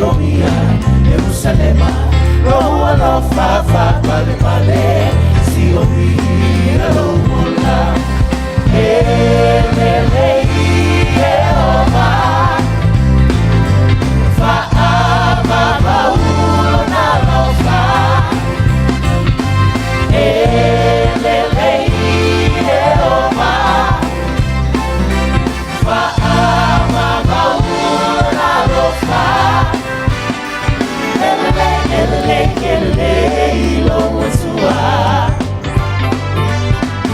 Siomia Yerusalema Lou alofa faapalepale Siomia lou ola E lelei Ieova Faavavau lona alofa E lelei Ieova Faavavau lona alofa E lelei, e lelei, e lelei lou Atua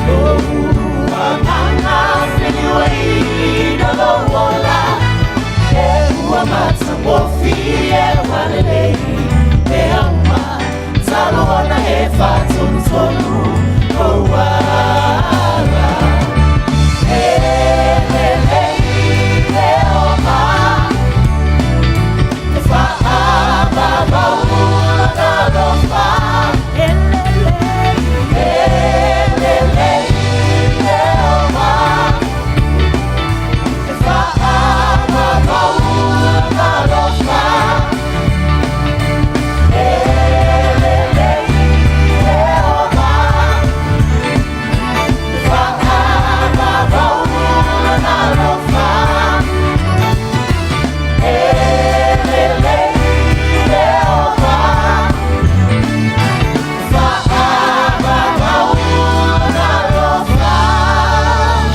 Lou agaga feliuaina lou ola E ua matagofie ma lelei Mea uma talu ona e faatonutonu ou ala E lelei Ieova E faavavau lona alofa E lelei E lelei Ieova E faavavau lona alofa E lelei Ieova E faavavau lona alofa E lelei Ieova Faavavau lona alofa.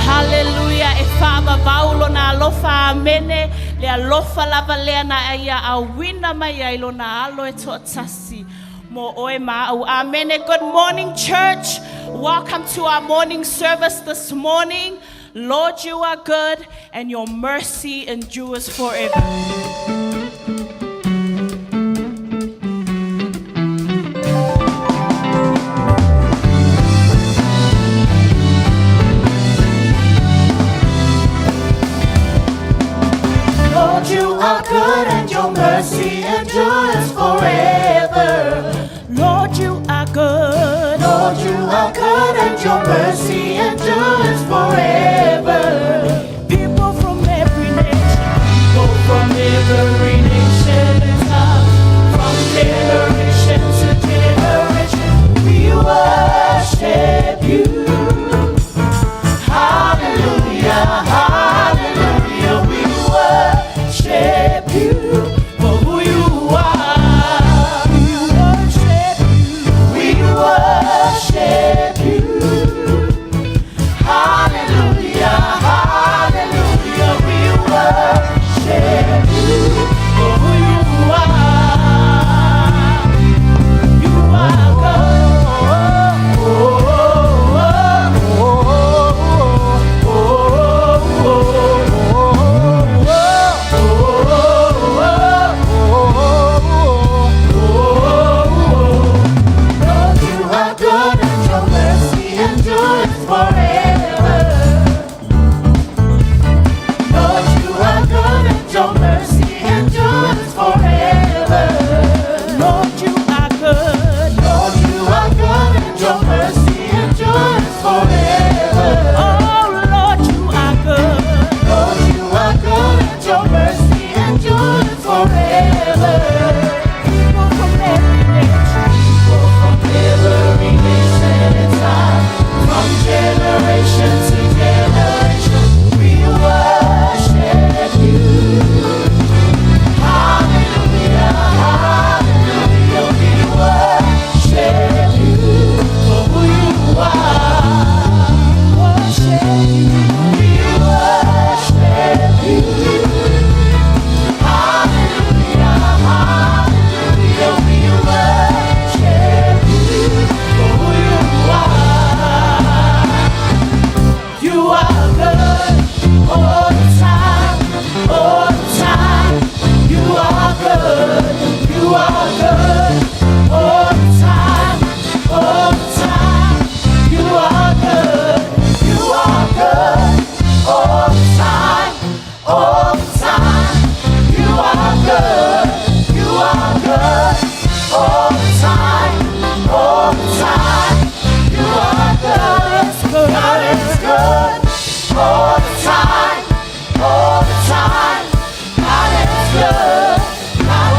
Haleluia e faavavau lona alofa amene le alofa lava lea na ia auina mai ai lona alo e toatasi mo oe ma a'u amene. Good morning, church. Welcome to our morning service this morning. Lord, you are good and your mercy endures forever. Lord, you are good and your mercy endures forever. Lord, you are good. Lord, you are good and your mercy endures forever. People from every nation, People from every nation and tongue, from generation to generation, we worship you. Hallelujah, hallelujah, we worship you for who you are. We worship you. We worship you. Hallelujah, hallelujah, we worship you for who you are. You are good. Oh, oh, oh, oh, oh, Lord, you are good and your mercy endures forever. Lord, you are good and your mercy endures forever. Lord, you are good. Lord, you are good and your mercy endures forever. Oh, Lord, you are good. Lord, you are good and your mercy endures forever. People from every nation, People from every nation and time, from generation to generation, we worship you. Hallelujah, hallelujah, we worship you for who you are. Worship you. We worship you. Hallelujah, hallelujah, we worship you for who you are. You are good all the time, all the time. You are good, you are good all the time, all the time. You are good, you are good all the time, all the time. You are good, you are good all the time, all the time. You are good, God is good all the time, all the time. God is good, God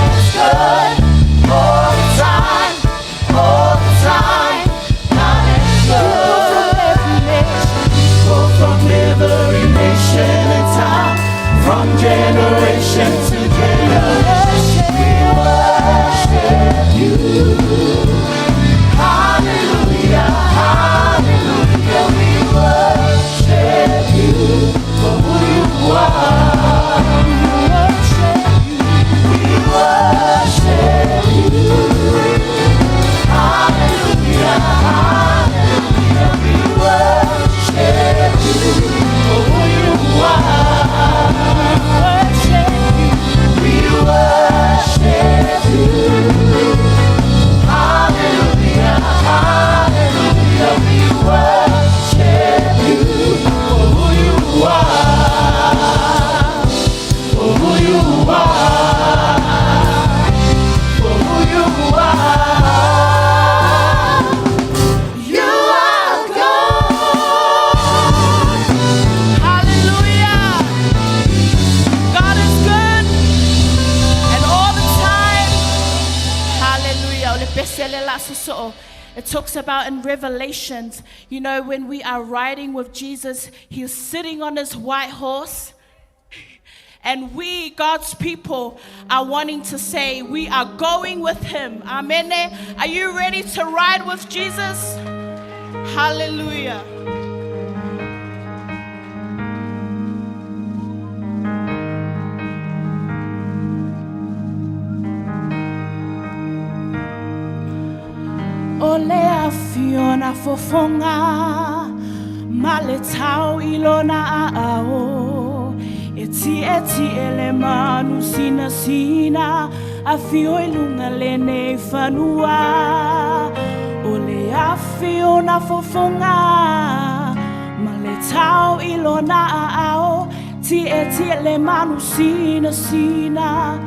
vese le la soso'o. It talks about in Revelations, when we are riding with Jesus, he's sitting on his white horse. And we, God's people, are wanting to say, we are going with him. Amen. Are you ready to ride with Jesus? Hallelujah. O le afi o na fofonga ma le tau i lona ao e ti e ti ele manu sina sina afi o i lunga le nei whanua o le afi o na fofonga ma le tau i lona ao ti e ti ele manu sina sina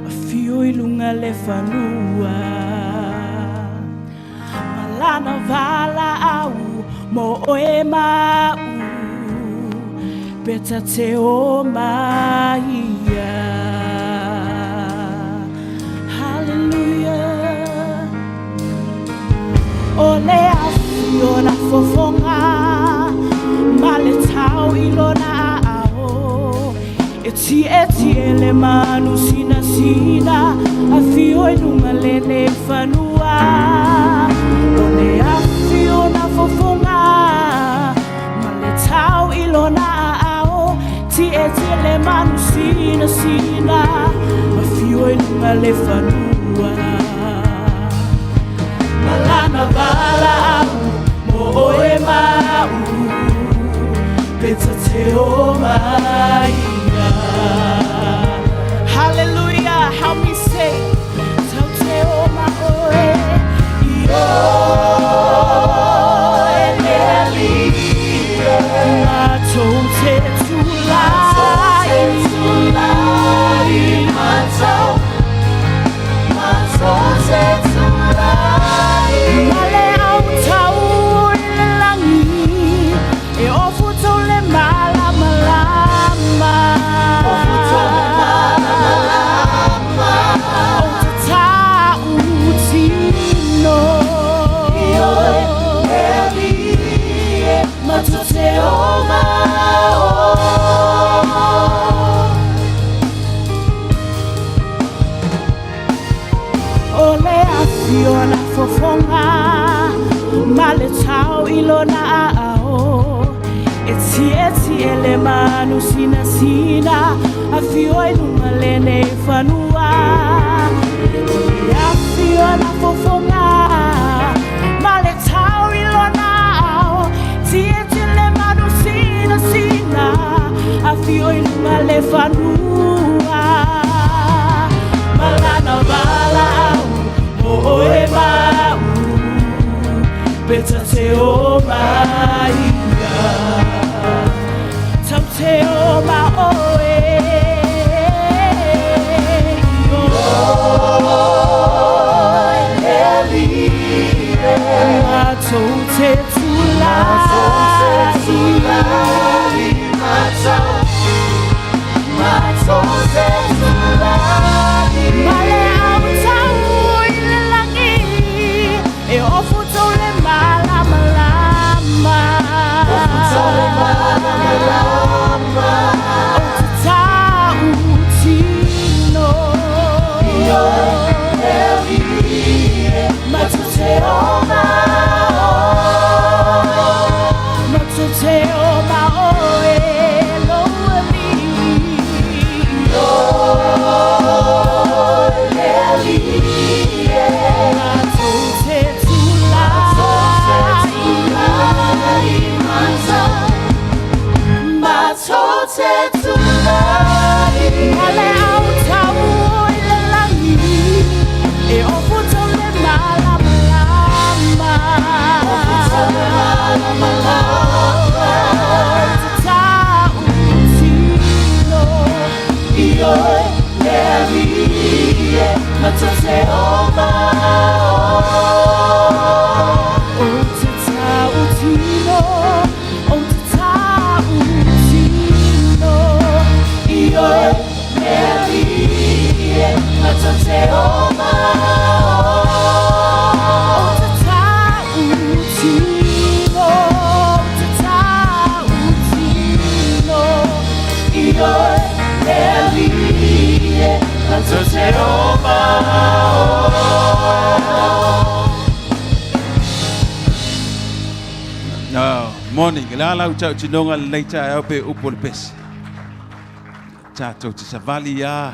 afi o i lunga le whanua. Malana vala au mo oe ma'u peta te o maia. Hallelujah. O le afi o na fofonga ma le tau i lona ao e ti e ti ele manu sina sina afi o i lunga le le whanua. O le afi o na fofonga ma le tau i lona ao ti e ti le manu sina sina afi o i lunga le whanua. Malana vala au mo oe ma'u peta te o maia. Hallelujah. Help me say tau te o ma oe i o e le alia ma tau te tulai ma le au tau i le langi e ofu tau le malamalama o te tau tino ma tu te o ma o. O le afi o na fofonga ma le tau i lona ao e ti e ti ele manu sina sina afi o i lunga le nei whanua. O le afi o na fofonga ma le tau i lona ao ti e ti le manu sina sina afi o i lunga le whanua. Malana vala au mo oe ma'u peta te o maia tau te o ma oe i o ma tau te tulai ma le au tau i le langi e ofu tau le malamalama o te tau tino ma tu te o ma o ma tu te o ma oe lo ali ma tu te tulai ma le au tau i le langi e ofu tau le malamalama o te tau tino i oe le alie ma tu te o ma o te tau tino o te tau tino i oe le alie ma tu te o ma o. morning. Le a lau tautinoga lenei taeao pe upu o le pese. Tatou te savali a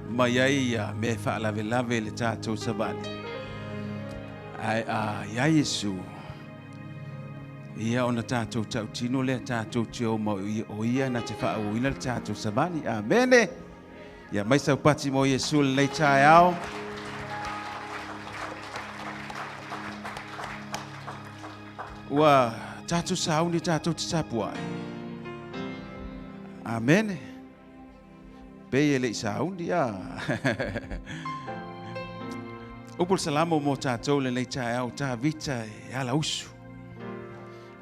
mai ai ia mea e faalavelave i le tatou savali. Ae a iā Iesu, ia ona tatou tautino lea tatou te o ma o ia na te faaauauina le tatou savali. Amene. Ia mai sau pati mo Iesu lenei taeao. Ua tatou sauni tatou te tapuai. Amene. Pei e le i sauni a. Upu le salamo mo tatou lenei taeao, Tavita e ala usu.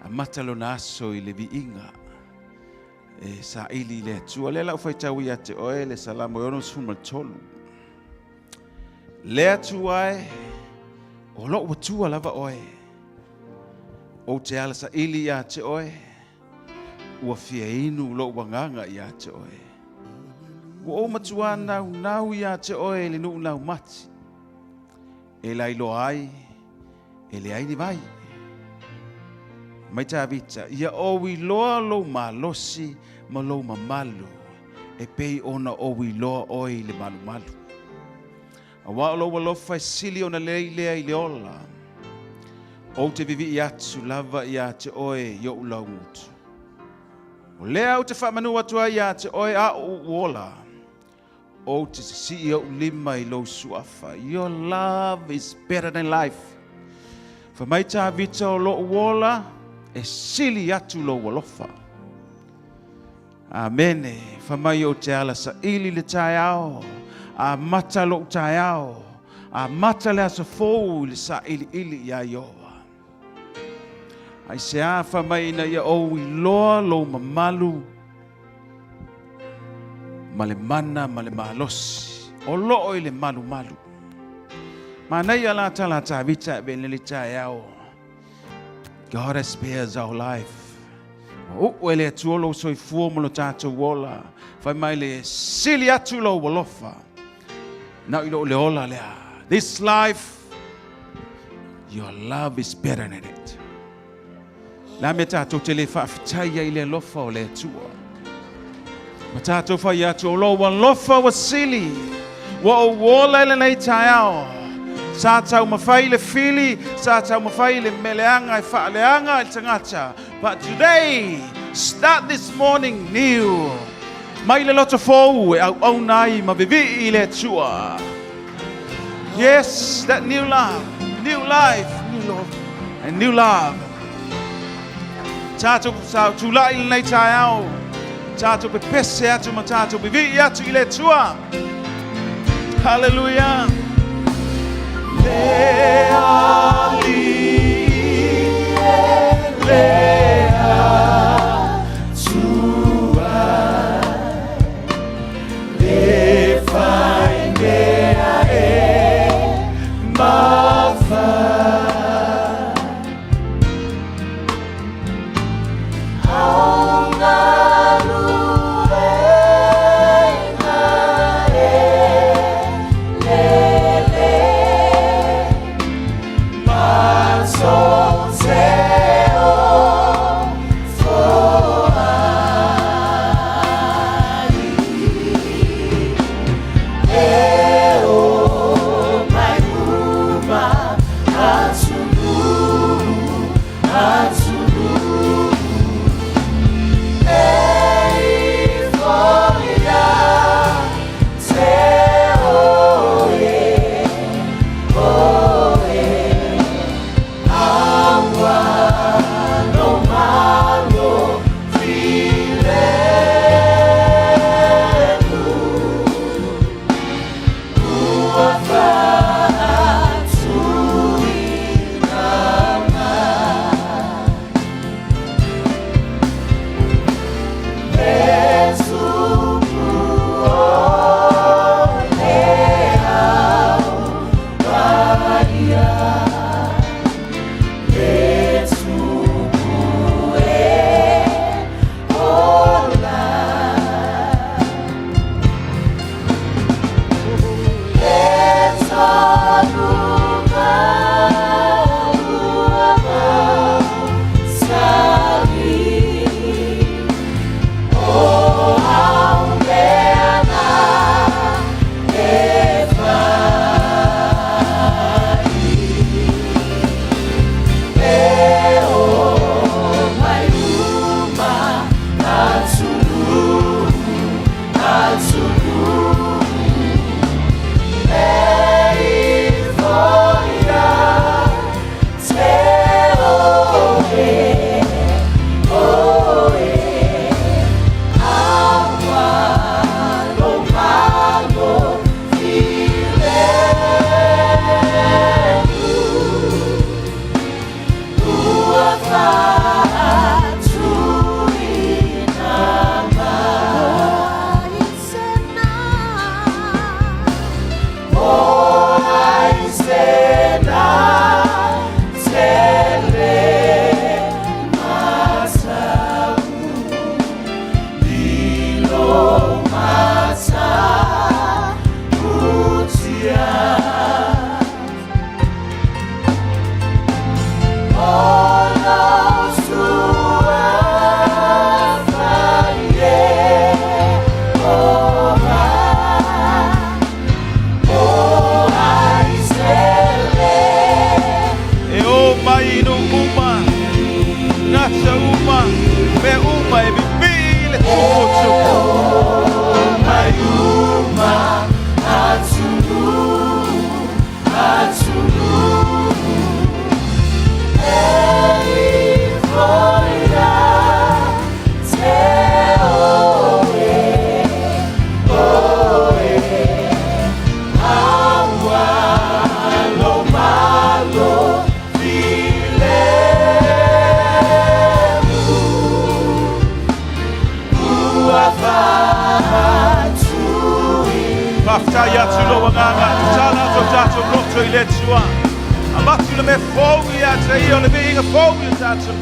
Amata lona aso i le viiga e saili i le Atua. Lea la ou faitau ia te oe le Salamo e 63. Le Atua e, o lou Atua lava oe. Ou te ala saili ia te oe, ua fia inu lou agaga ia te oe. Ua ou matuā naunau ia te oe i le nuu laumati, e lailoa ai, e leai ni vai. Mai Tavita, ia ou iloa lou malosi ma lou mamalu, e pei ona ou iloa oe i le malumalu. Aua o lou alofa e sili ona lelei lea i le ola. Ou te vivii atu lava ia te oe i ou laugutu. O lea ou te faamanu atu ai ia te oe a o ou ola. Ou te sisii ou lima i lou suafa. Your love is better than life. Fai mai Tavita o lou ola e sili atu lou alofa. Amene. Fai mai ou te ala saili le taeao, amata lou taeao, amata le aso fou i le sailiili iā Ieova. Aisea fai mai ina ia ou iloa lou mamalu ma le mana ma le malosi o loo i le malumalu. Manaia la tala a Tavita e ave nei le taeao. God has spares our life. Ua uu e le Atua lou soifua ma lo tatou ola. Fai mai le sili atu lou alofa. Nau i lou le ola lea. This life, your love is better than it. La mea tatou te le faafetai ai i le alofa o le Atua. Ma tatou fai atu, o lou alofa ua sili, ua ou ola i lenei taeao. Sa taumafai le fili, sa taumafai le meleaga e faaleaga i le tagata. But today, start this morning new. Mai le loto fou e auauna ai ma vivii i le Atua. Yes, that new love, new life, new love, and new love. Tātou sa tūlai lenei taeao. Tātou pepese atu ma tātou vivii atu i le Atua. Hallelujah. Le ali e le Atua Le fai mea e mafai. E o mai i nuu uma, gata uma, mea uma e pipii le tupu o tupu. Faafetai atu i lou agaga, tatala atu o tatou loto i le Atua. Avatu le mea fou ia te ia o le viiga fou i o tatou.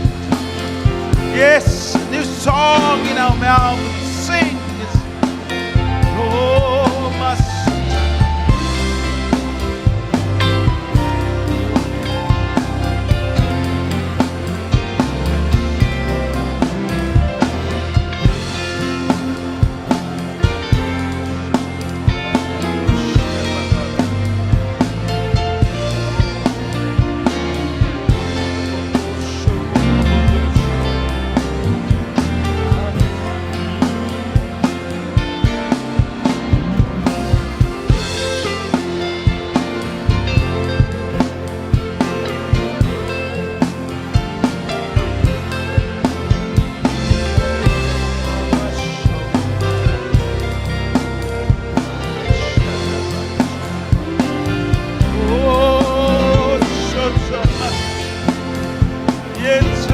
Yes, a new song in our mouth. Sing. Yes. Oh, mas. Oh, so, so much. Yes,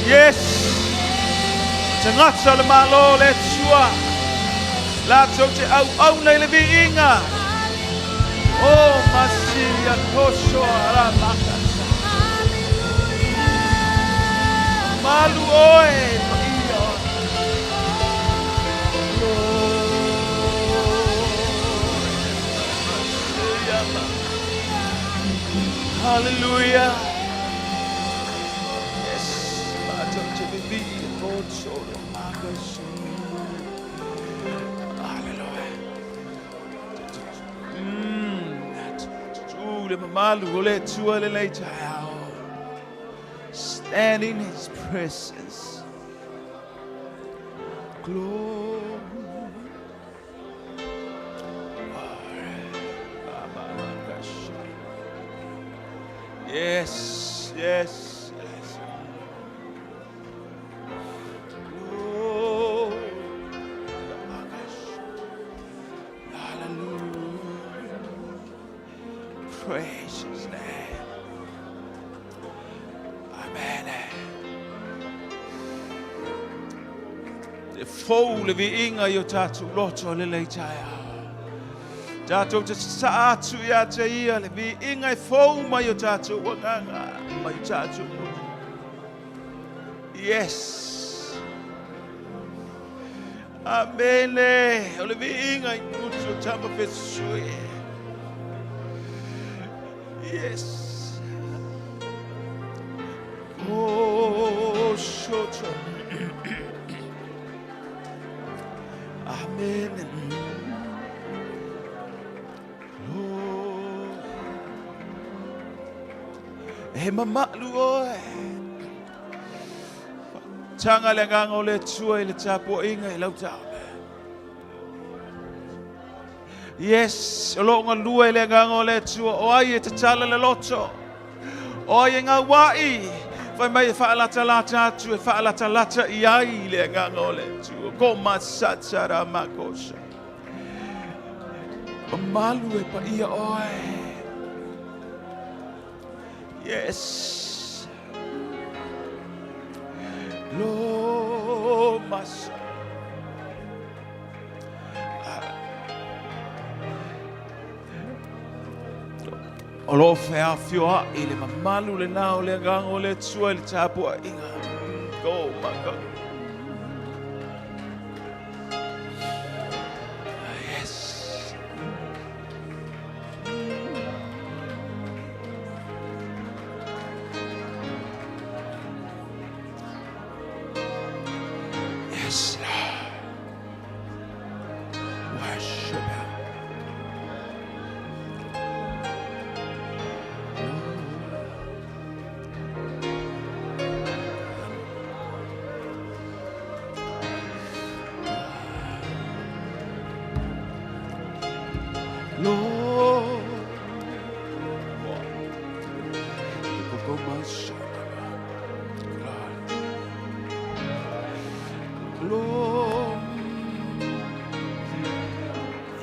Yes! Tagata o le Malo le Atua, latou te auauna i le viiga. O Masia Koso ara makasa. Malu oe, paia oe. Hallelujah. Yes. Matou te vivii e tōtolo makasa. Hallelujah. Tu le le mamalu o le Atua i lenei taeao. Stand in His presence. Glory. Yes, yes, yes. Glory. Hallelujah. Praise His name. Amen. E fou le viiga i o tatou loto i lenei taeao. Tatou te sasaa atu ia te ia le viiga e fou mai o tatou agaga mai o tatou loto. Yes. Amene. O le viiga i gutu o tama fesui. Yes. Oh, shoto. Amen. Lord. E mamalu oe. Taga le agaga o le Atua i le tapuaiga i lau taola. Yes, o lo o galue le agaga o le Atua, o ai e tatala le loto, o ai e gaua'i, fai mai e faalatalata atu, e faalatalata i ai le agaga o le Atua. Ko masata ra makosa. Mamalu e paia oe. Yes. Lo masa. O lo o feafioa'i le mamalu lena o le agaga o le Atua i le tapuaiga. Go, my God. Yes. Yes, Lord. Worship Him. Lord. Lord.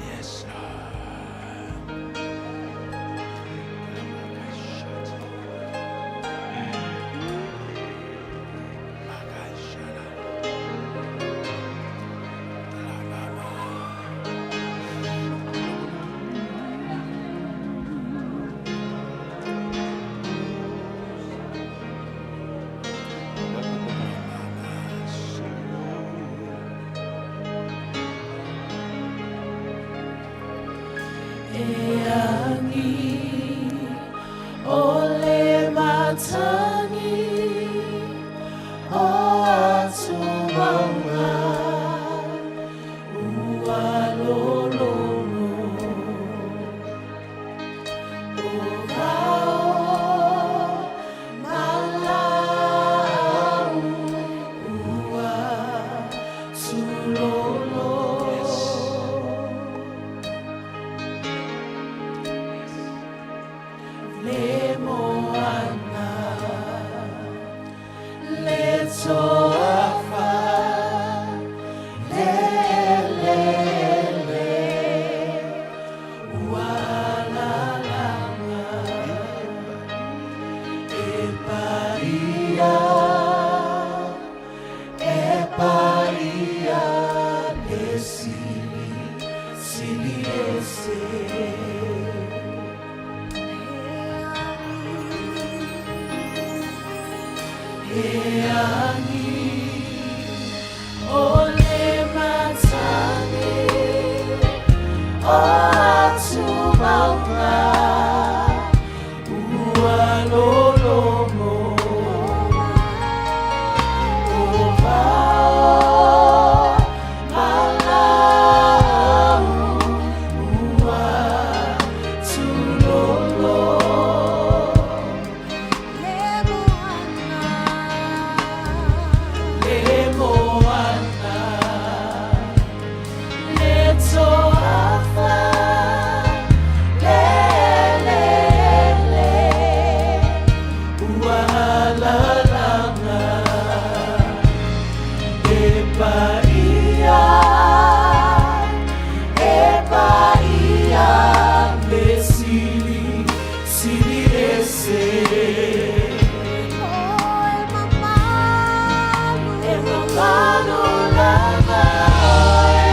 Yes, Lord. E agi o le matagi o atu mauga ua lologo o vao ma laau ua tulolo. Le moana, le toafa, le eleele, ua lalaga e paia, e paia le sili, sili ese. E agi o le matagi o atu mauga ua lologo o vao ma laau ua tulolo. E mamalu lava oe.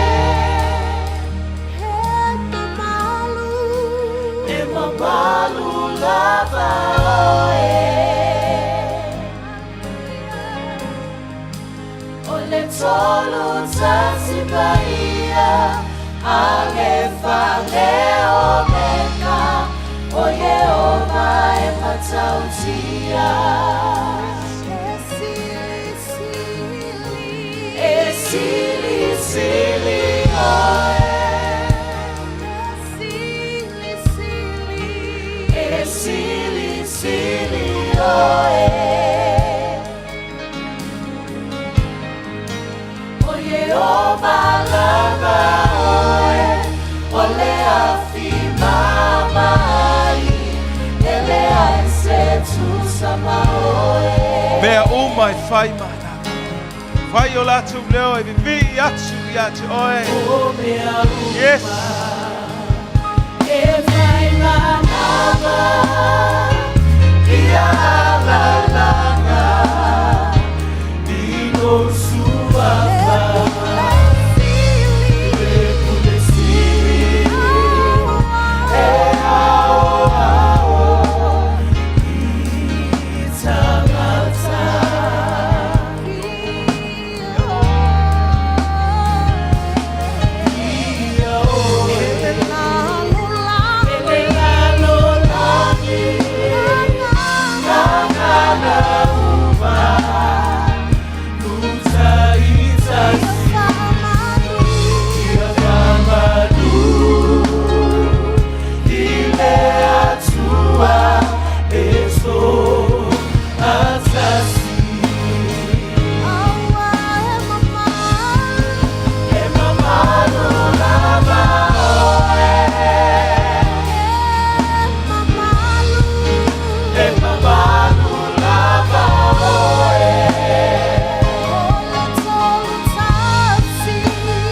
E mamalu lava oe. O le Tolu Tasi Paia, Alefa le Omeka, o Ieova e matautia. E sili sili oe. E sili sili oe. O Ieova lava oe, o le afi maamaai, e leai se tusa ma oe. Mea uma e fai mana. Fai o latou leo e vivii atu ia te oe. O mea uma Yes. e fai manava, ia alalaga i lou suafa. Le pule sili e aoao i tagata. Ia oe. E le lalolagi gagana uma lutaitasi, ia faamanu i le Atua e soatasi. E mamalu lava oe. E mamalu lava oe.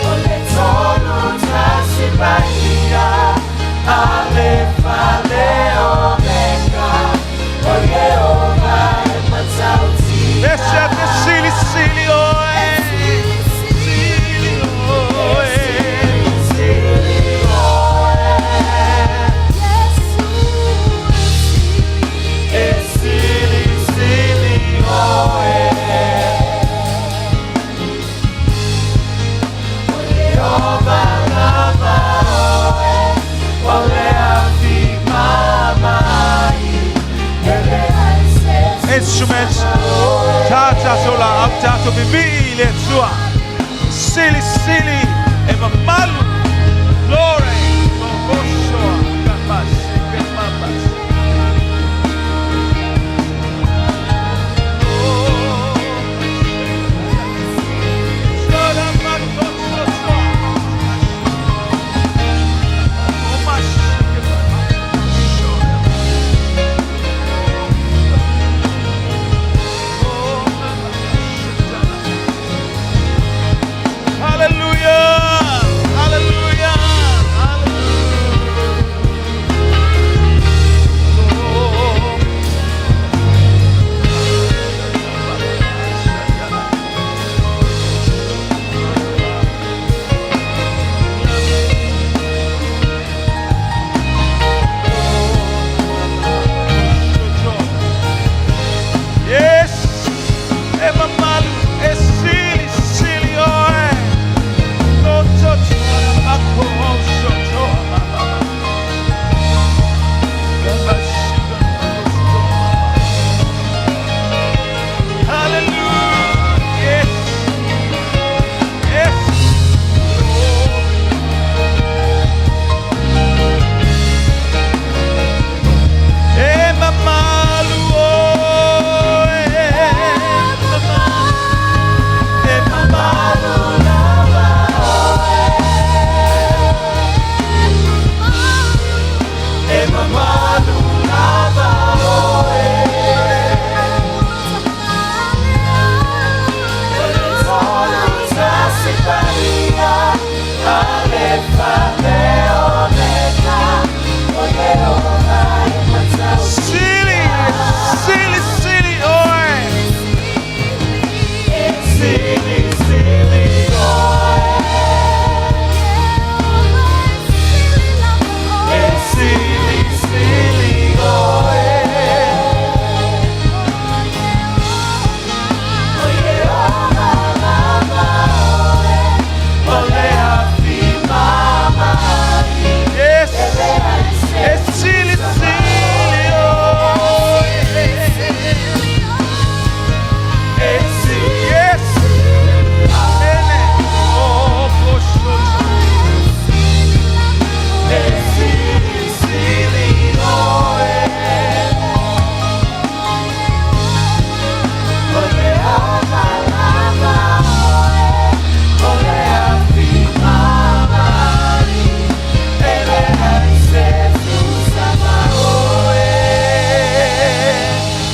O le Tolu Tasi Paia, Alefa le Omeka, o Ieova e matautia. Ese te sili sili oe. Sili oe. Sili oe. E sili sili oe. O Ieova lava oe, o le afi maamaai, e leai se Instruments. Tata sola au tatou vivii i le Atua. Sili sili e mamalu. Glory. Logosoa. Kapasi. Kapasi. Sora makososoa. Omashi. Hallelujah! Hallelujah!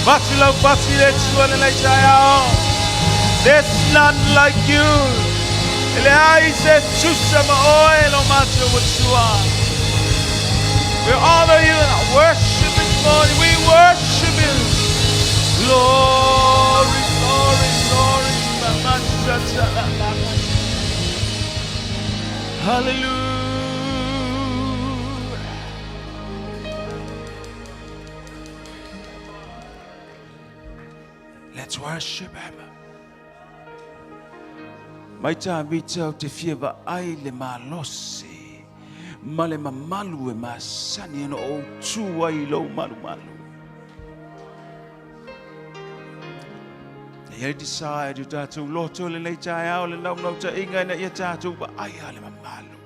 Vatu lau vatu i le Atua lenei taeao. There's none like you. E leai se tusa ma oe lo matou Atua. We honor you and worship this morning. We worship you. Glory, glory, glory. Hallelujah. Let's worship him. Mai tāmita o te fia vaai le malosi ma le mamalu e masani ona ou tū ai i lou malumalu. E iai desire i o tātou loto lenei taeao le naunautaiga ina ia tātou vaaia le mamalu.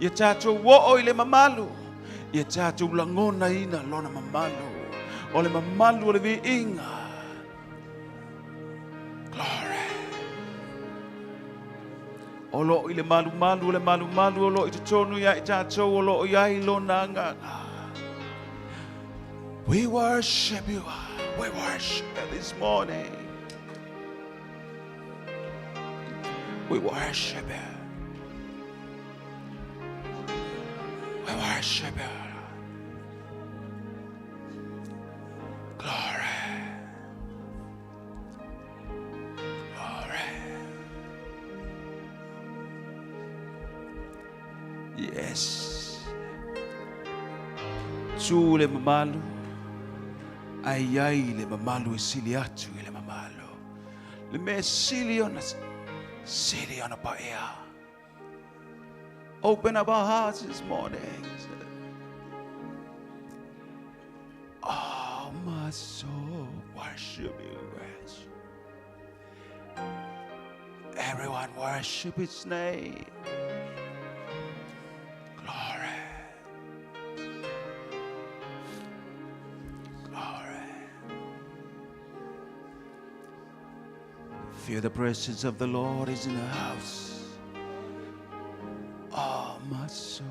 Ia tātou oo i le mamalu. Ia tātou lagonaina lona mamalu. O le mamalu o le viiga. Glory. O loo i le malumalu o le malumalu o loo i totonu ia i tātou o loo i ai lona agaga. We worship you. We worship you this morning. We worship you. We worship you. Glory. Glory. Yes. Tu le mamalu, ae i ai le mamalu e sili atu i le mamalu. Le mea sili ona, sili ona paia. Open up our hearts this morning. Oh, my soul, worship you. Yes. Everyone worship his name. Glory. Glory. Feel the presence of the Lord is in the house. Oh, my soul.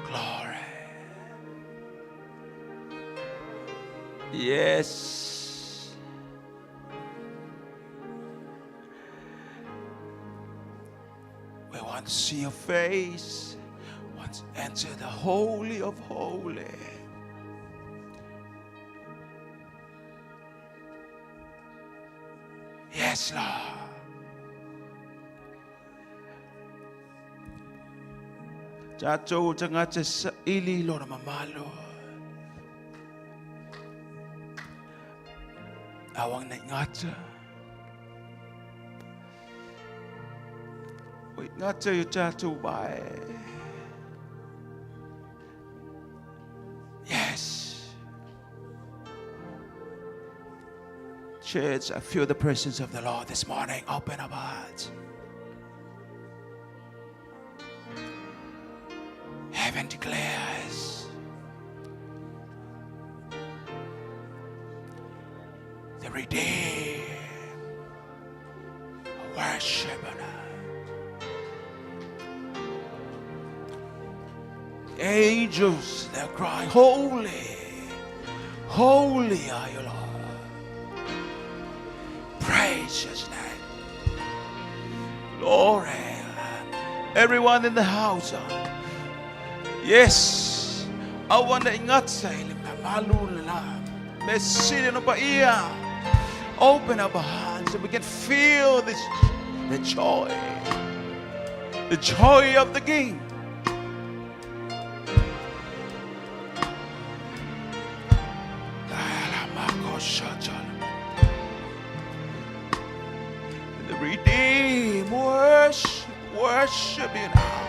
Glory. Yes. We want to see your face. We want to enter the Holy of Holy. Yes, Lord. Tatou tagata saili lona mamalu. Awang na ingata. O ingata i o tatou vae. Yes. Church, I feel the presence of the Lord this morning. Open up our hearts. Heaven declares the redeemed worship. Angels, they're crying, holy, holy are you, Lord. Praise his name. Glory. Everyone in the house. Yes. Aua ne i gata i le mamalu lena. Me sili ona paia. Open up our hearts so we can feel this, the joy. The joy of the King. The redeemed worship, worship you now.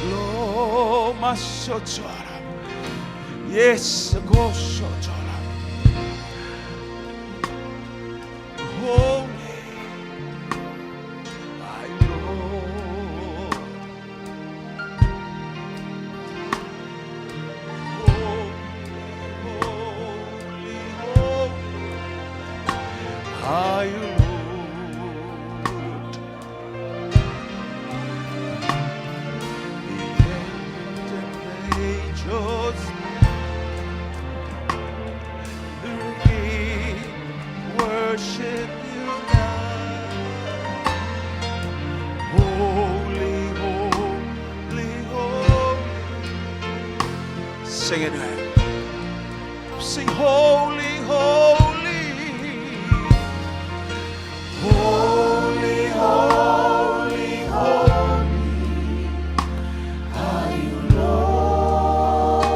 Glory. Yes, go Holy, my Lord. Holy, holy, are you, Lord. Sing it. Sing holy, holy. Holy, holy, holy are you, Lord.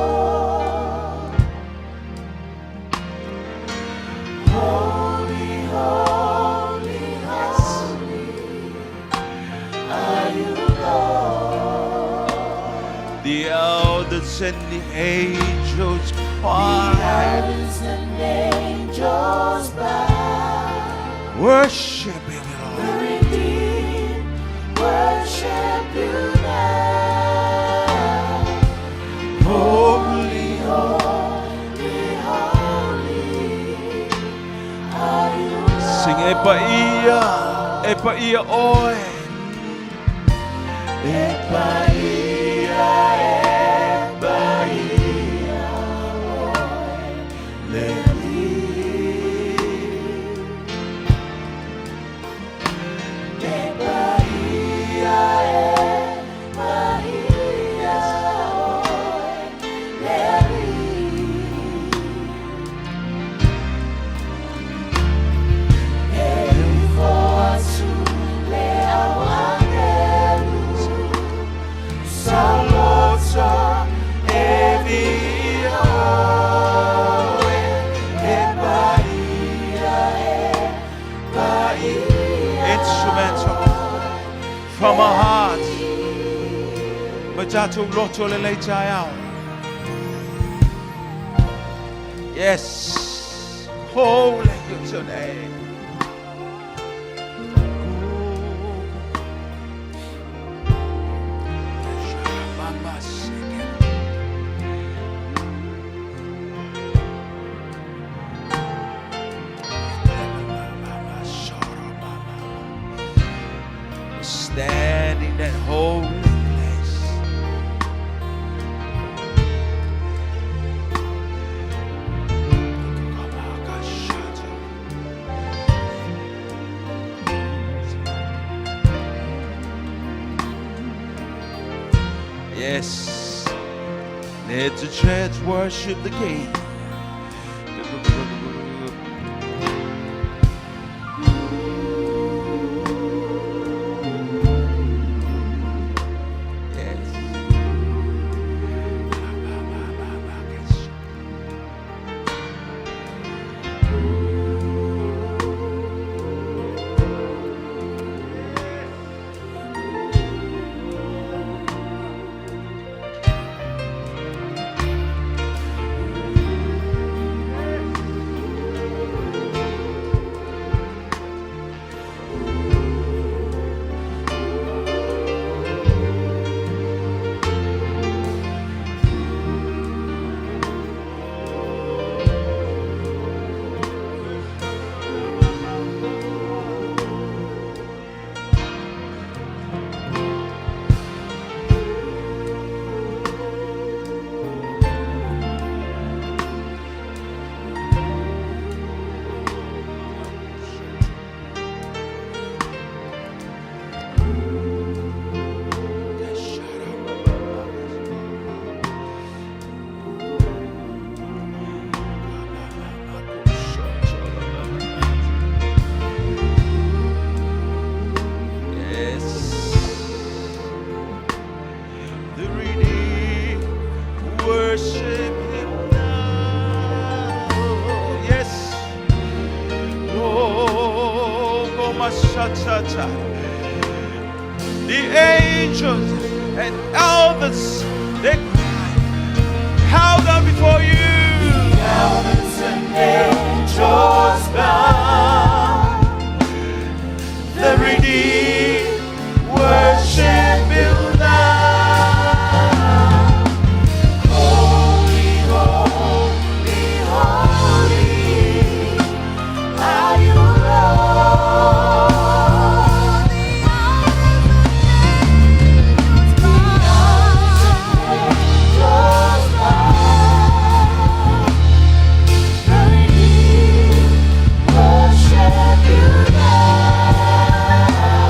Holy, holy, holy are you, Lord. The elders and the angels cry. The elders and angels bow. Worship Him, Lord. The redeemed worship you now. Holy, holy, holy are you, Lord. Sing e paia, e paia oe. E paia, e paia oe. Le alii. E paia, e paia oe. Le alii. E ifo atu le au agelu. Saoloto E viia oe. E paia, e paia. Instrumental from our hearts. Ma tatou loto lelei taeao. Yes. Holy is your name. Stand in that holy place. Yes. Let the church worship the King. Yes. Yes. The redeemed worship him now. Yes. Oh, Gomashatata. The angels and elders, they cry, bow down before you. Elders and angels bow. The redeemed worship him now. Holy, holy, holy are you, Lord. The angels bow. The redeemed worship you now.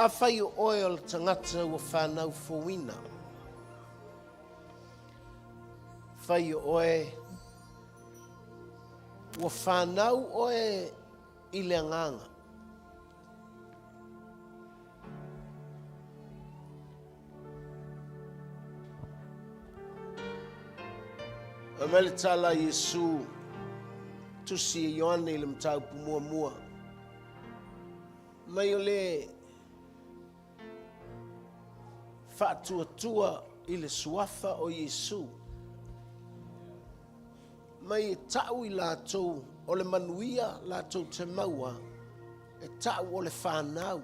Afai o oe o le tagata ua fanau fouina, fai o oe ua fanau oe i le agaga. Fai mai le tala a Iesu, tusi e Ioane i le mataupu muamua, mai o le faatuatua i le suafa o Iesu, mai e ta'u i latou o le manuia latou te maua, e ta'u o le fanau.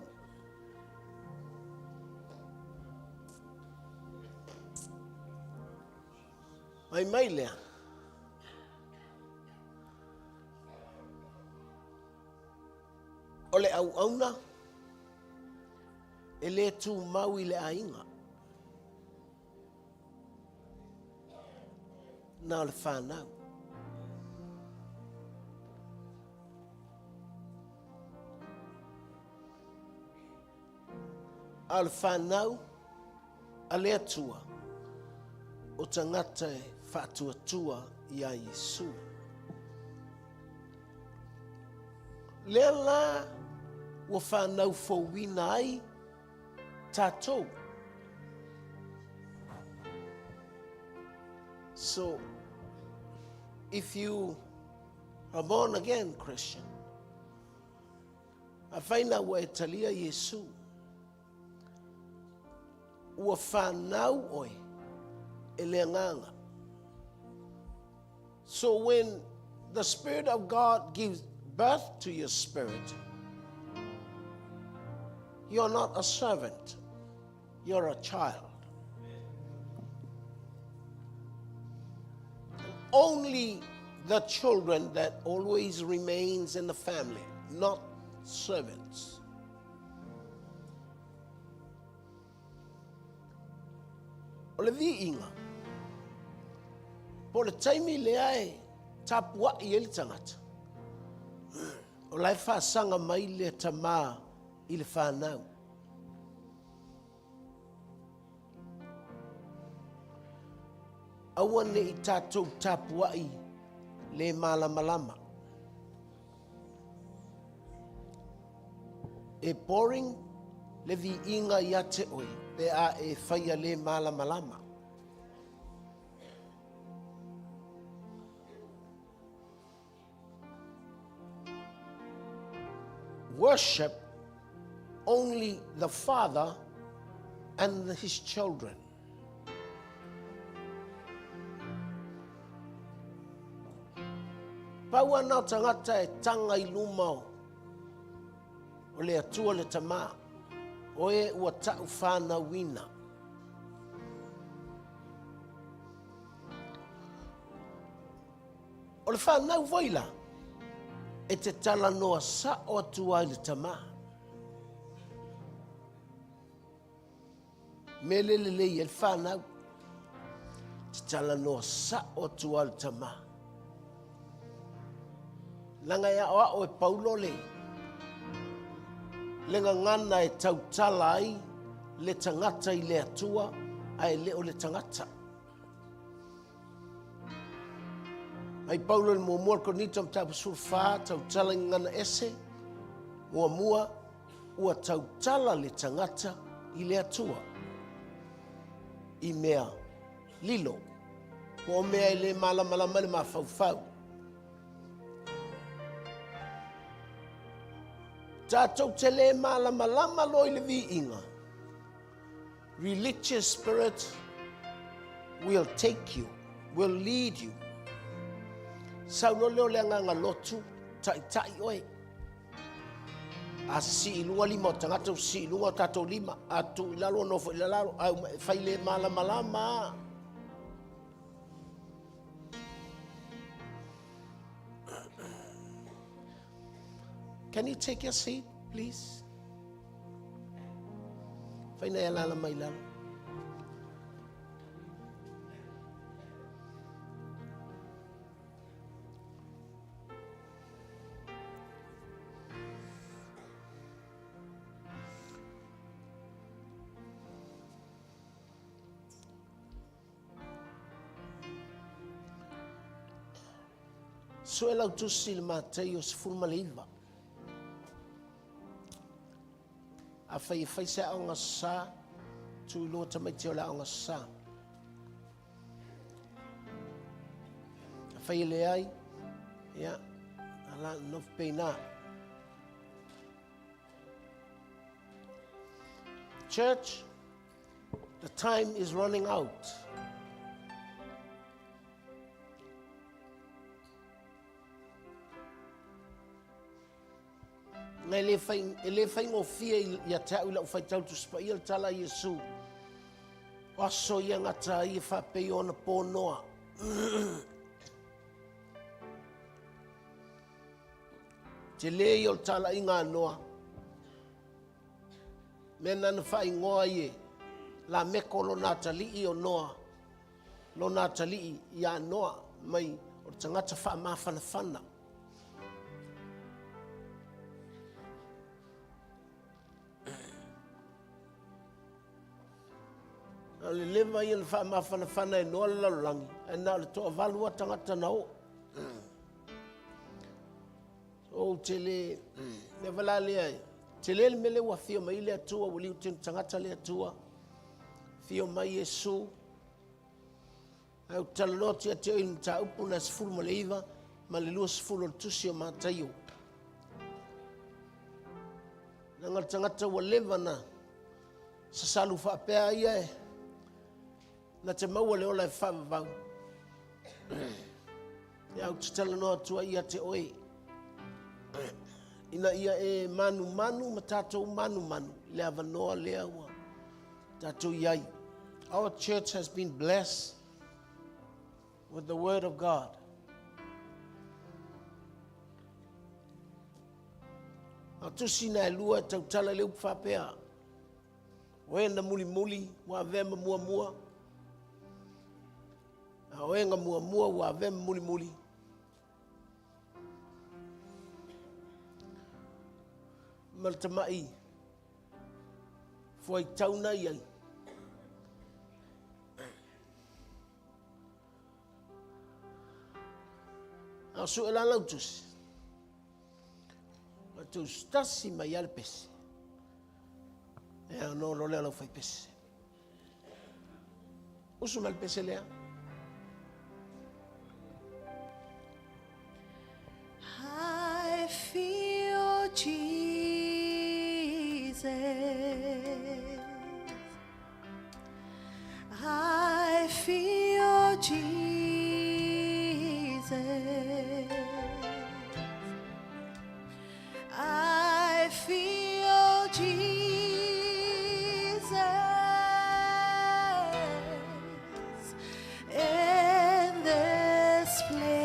Mai mai lea. O le auauna e le tumau i le aiga. Na o le fanau. A o le fanau a le Atua, o tagata e faatuatua iā Iesu. Lea la ua fanau fouina ai tatou. So, if you are born again Christian, afai la ua e talia Iesu, ua fanau oe e le agaga. So when the Spirit of God gives birth to your spirit, you're not a servant, you're a child. And only the children that always remains in the family, not servants. O le viiga, po o le taimi lea e tapuai ai le tagata, o la e faasaga mai le tama i le fanau. Aua ne i tatou tapuai le malamalama. E boring le viiga ia te oe pe a e faia le malamalama. Worship only the Father and his children. Pau ana o tagata e taga i luma o o le Atua le Tama, o e ua ta'u fanauina. O le fanau foi la, e te talanoa sa'o atu ai le Tama. Mea le lelei ai le fanau, te talanoa sa'o atu ai le Tama. Leaga e aoao e Paulo le le gagana e tautala ai le tagata i le Atua ae le o le tagata. Mai Paulo i le muamua o le Korinito mataupu 14, tautala i gagana ese, muamua, ua tautala le tagata i le Atua i mea lilo, po o mea e le malamalama le mafaufau. Tatou te le malamalama loa i le viiga, religious spirit will take you, will lead you. Sau loa lea o le agaga lotu, taitai oe. A sisii i luga lima o tagata, ua sisii i luga o tatou lima. A tuu i lalo, ua nofo i lalo. A fai le malamalama. Can you take your seat, please? Fai na e alala mai lalo. Sue lau tusi i le Mataio 19. Afai e fai se aoga sa, tu i lua tamaiti o le aoga sa. Afai e leai, ia, ala nofo peina. Church, the time is running out. Na e le fai, e le faigofie ia te au i lau faitau Tusi Paia le tala a Iesu. O aso ia gata ai e faapei o anapo Noa. Tele ia o le talaiga a Noa. Mea na na faaigoa ai e Lameko lona atalii o Noa, lona atalii ia Noa mai o le tagata faamafanafana. A o le leva ia na faamafanafana e Noa le lalolagi, ae na o le toavalu a tagata na oo. Ou te le, mea vala lea e, tele le mea lea ua afio mai le Atua, ua liu tino tagata le Atua, afio mai Iesu, Ae ou te talanoa atu ia te oe i le mataupu na 19 ma le 20 o le tusi o Mataio. Leaga le tagata ua leva na sasalu faapea ia e na te maua le ola e faavavau. Ia ou te talanoa atu ai ia te oe ina ia e manumanu ma tatou manumanu i le avanoa lea ua tatou i ai. Our church has been blessed with the word of God. A tusi na e lua e tautala i le upu faapea, o e na mulimuli ua avea ma muamua, a o e na muamua ua avea ma mulimuli. Ma le tamai fuaitau na i ai. A o sue la lau tusi, o tusitasi mai a le pese. E ano lo lea lau fai pese. Usu mai le pese lea. I feel Jesus. I feel Jesus. I feel Jesus in this place.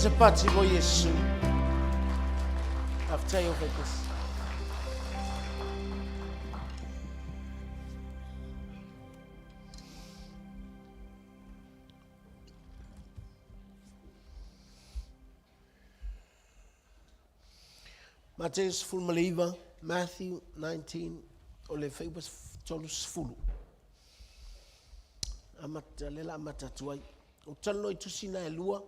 Se pati mo Iesu. Faafetai o faitasi. Mateo 19, Matthew 19, o le fuaiupu 30. Amata, le la amata atu ai. O talanoa i tusi na e lua.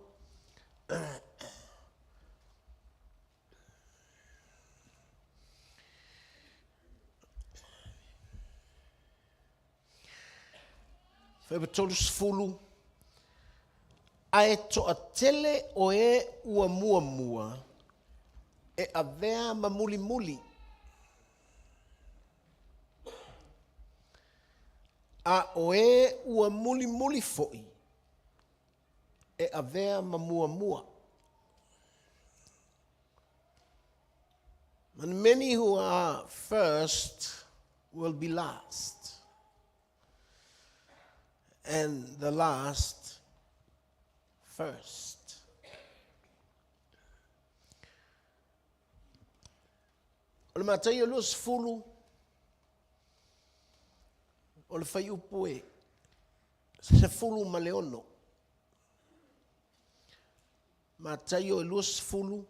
Fuaiupu 30, Ae toatele o e ua muamua e avea ma mulimuli, a o e ua mulimuli foi e avea ma muamua. And many who are first will be last, and the last first. O le Mataio 20, o le fuaiupu e 16. Mataio e 20,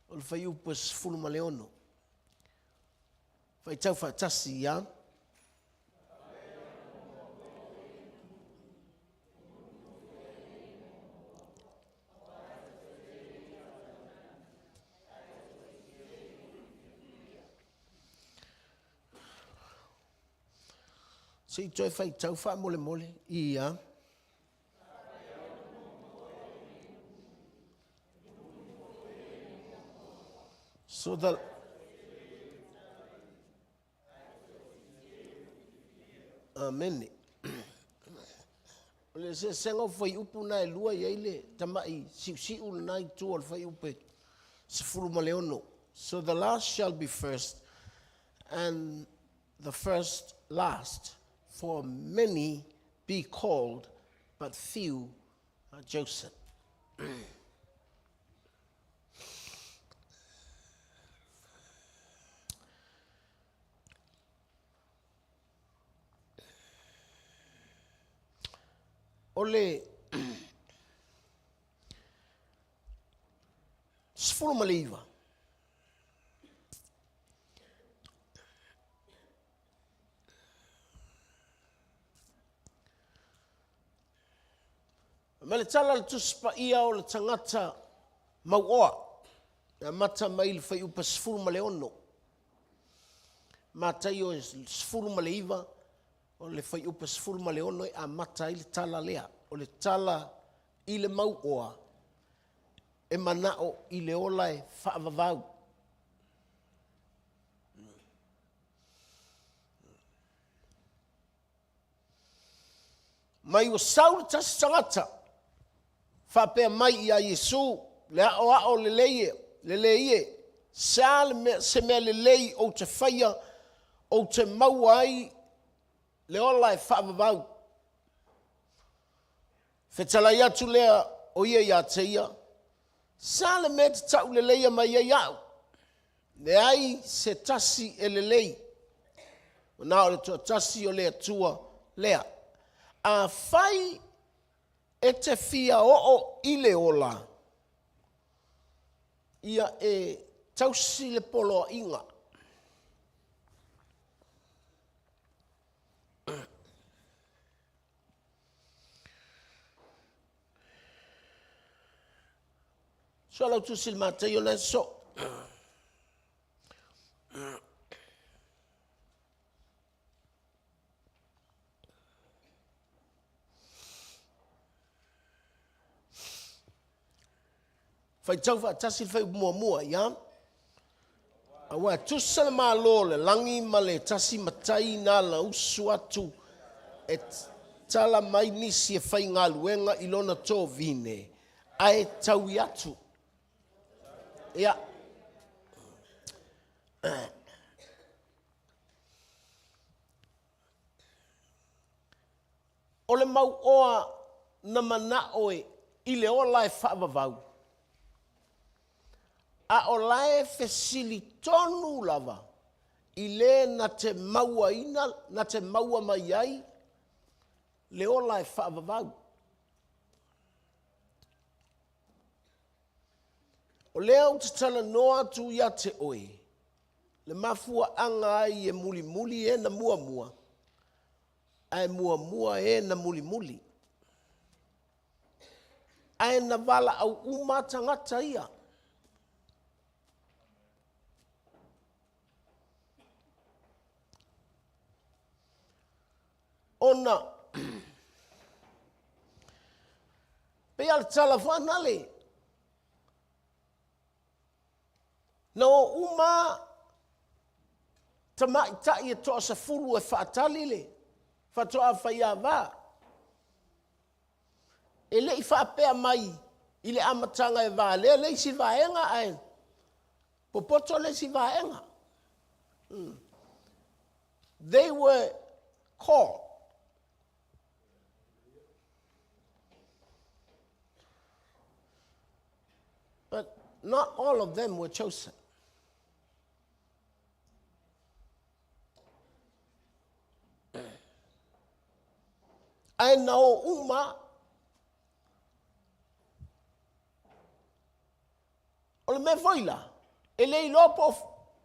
o le fuaiupu e 16. Faitau faatasi ia. Se i toe faitau faamolemole ia. So the Amene. O le eseesega o fuaiupu na e lua i ai le tama'i siusiu lena i tua o le fuaiupu e 16. So the last shall be first, and the first last, for many be called, but few are chosen. O le 19. Ma le tala a le Tusi Paia o le tagata mauoa, e amata mai i le fuaiupu 16, Mataio e 19, o le fuaiupu 16 e amata ai le tala lea. O le tala i le mauoa e manao i le ola e faavavau. Mai ua sau le tasi tagata, faapea mai iā Iesu, Le aʻoaʻo lelei e, lelei e, se a le mea, se mea lelei ou te faia, ou te maua ai le ola e faavavau. Fetalai atu lea o ia iā te ia, Se a le mea e te tauleleia mai ai aʻu? Leai se tasi e lelei, ua na o le toatasi o le Atua lea. Afai e te fia oo i le ola, ia e tausi le poloaiga. Sua lau tusi le Mataio na so. Faitau faatasi le fuaiupu muamua, ia. Aua e tusa le Malo o le lagi ma le tasi matai na lausu atu e tala mai nisi e faigaluega i lona tovine, ae taui atu. Ia. O le mauoa na manao e i le ola e faavavau. A o la e fesili tonu lava i le na te mauaina, na te maua mai ai le ola e faavavau. O lea ou te talanoa atu ia te oe, le mafuaaga ai e mulimuli e na muamua, ae muamua e na mulimuli. Ae na valaau uma tagata ia. Ona pei lava o le tala foi nale, na o uma tamaitai e toasefulu e faatali le faatoa faiava. E le i faapea mai i le amataga e valea le isi vaega ae popoto le isi vaega. They were called. But not all of them were chosen. Ae na o uma. O le mea foi la, e le iloa po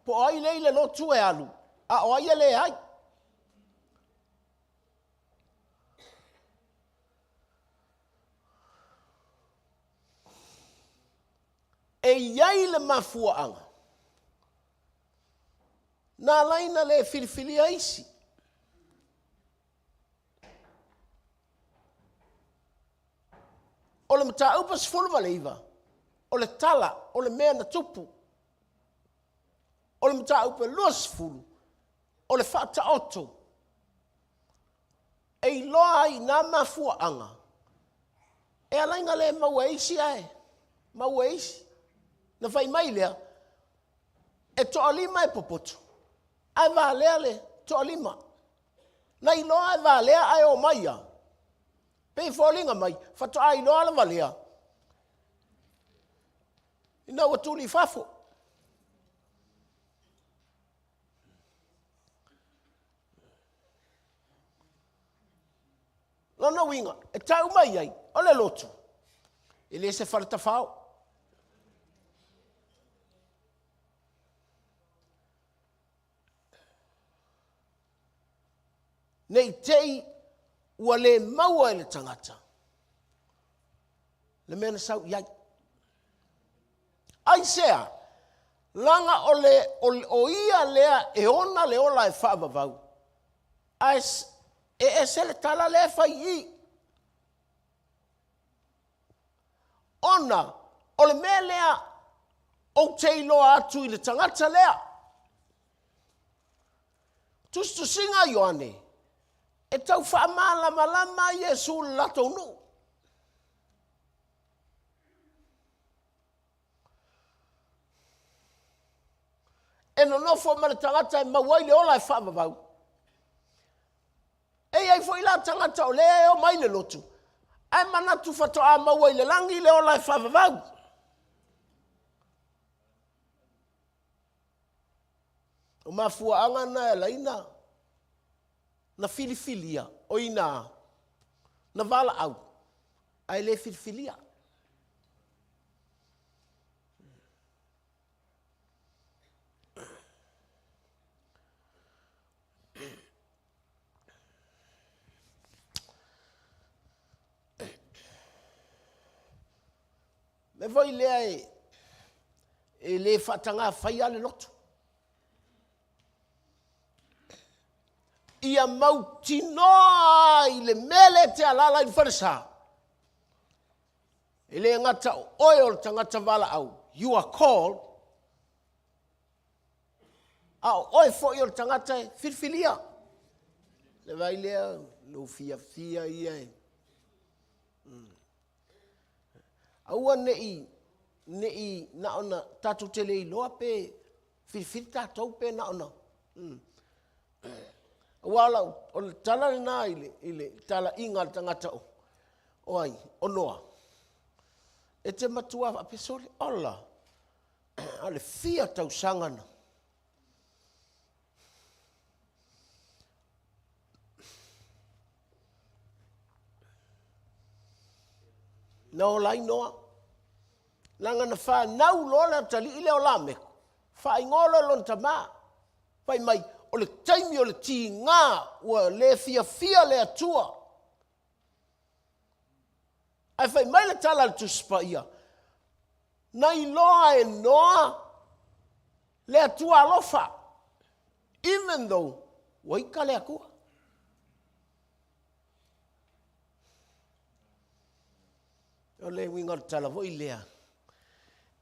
o ai lea i le lotu e alu, a o ai e leai. E i ai le mafuaaga na ala ai na le filifilia isi. O le mataupu 19, o le tala, o le mea na tupu. O le mataupu 20, o le faataoto. E iloa ai i nā mafuaaga e ala ai na le maua e isi ae maua e isi. Na fai mai lea, e toalima e popoto, ae valea le toalima. Na iloa e valea ae omai a. Pei e foliga mai, faatoa iloa le valea ina ua tuli i fafo. Lona uiga, e tau mai ai, o le lotu, e le se fale tafao. Ne i te i ua le maua e le tagata le mea na sau i ai. Aisea? Leaga o, le, o, o ia lea e ona le ola e faavavau, ae e ese le tala lea e fai i i. Ona o le mea lea ou te iloa atu i le tagata lea. Tusitusiga a Ioane, e tau faamalamalama ai Iesu i le latou nuu. E nonofo ma le tagata e maua ai le ola e faavavau. E i ai foi la tagata o lea e omai le lotu, ae manatu faatoa maua i le lagi le ola e faavavau. O mafuaaga na e ala ai na na filifilia, o i na na valaau, ae le filifilia. Mea foi lea e, e le faatagā faia le lotu. Ia mautinoa ai le mea lea e te alaala ai i le falesa. E le gata o oe o le tagata valaau, you are called, a o oe foi o le tagata e filifilia. Le vai lea, lou fiafia ia e. Aua ne i, ne i na ona tatou te le iloa pe filifili tatou pe na ona. Aua o lau, o le tala lena i le, i le talaiga a le tagata o, o ai, o Noa. E te matua faapea, sole, ola. A o le fia tausaga na Na ola ai Noa. Leaga na fanau loa le atalii lea o Lameko, faaigoa loa i lona tamā. Fai mai, o le taimi o le tiga ua le fiafia le Atua. Ae fai mai le tala a le Tusi Paia, na iloa e Noa le Atua alofa, even though ua ika le Atua. O le uiga o le tala foi lea,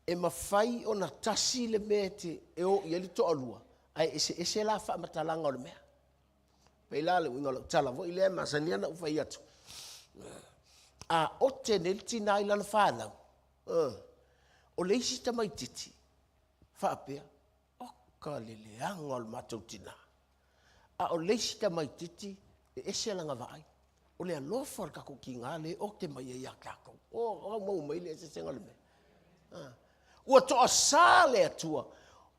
e mafai ona tasi le mea e te e o i ai le toalua, ae eseese la faamatalaga o le mea. Pei la le uiga o lau tala foi lea e masani ona ou fai atu, a ote nei le tinā i lana fanau, o le isi tamaitiiti faapea, Oka le leaga o le matou tinā. A o le isi tamaitiiti, e ese lana vaai. O le alofa o le tatou tinā lea e ote mai ai ia tatou. O, au maua mai le eseesega o le mea. Ah. Ua toasā le Atua.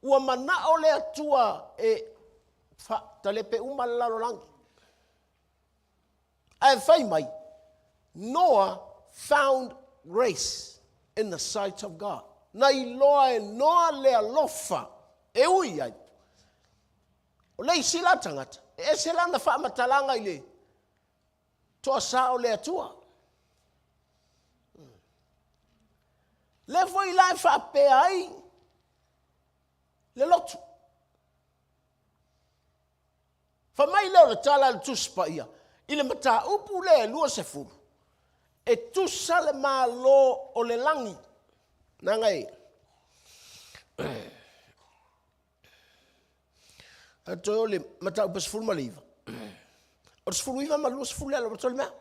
Ua manao le Atua e faatalepe uma le lalolagi. Ae fai mai, Noah found grace in the sight of God. Na iloa e Noa le alofa e ui ai. O le isi la tagata, e ese lana faamatalaga i le toasā o le Atua. Lea foi la e faapea ai le lotu. Fai mai lea o le tala a le Tusi Paia i le mataupu lea e 20, e tusa le Malo o le lagi. Leaga e a toe o le mataupu e 19, o le 19 ma le 20 le ala o le mea.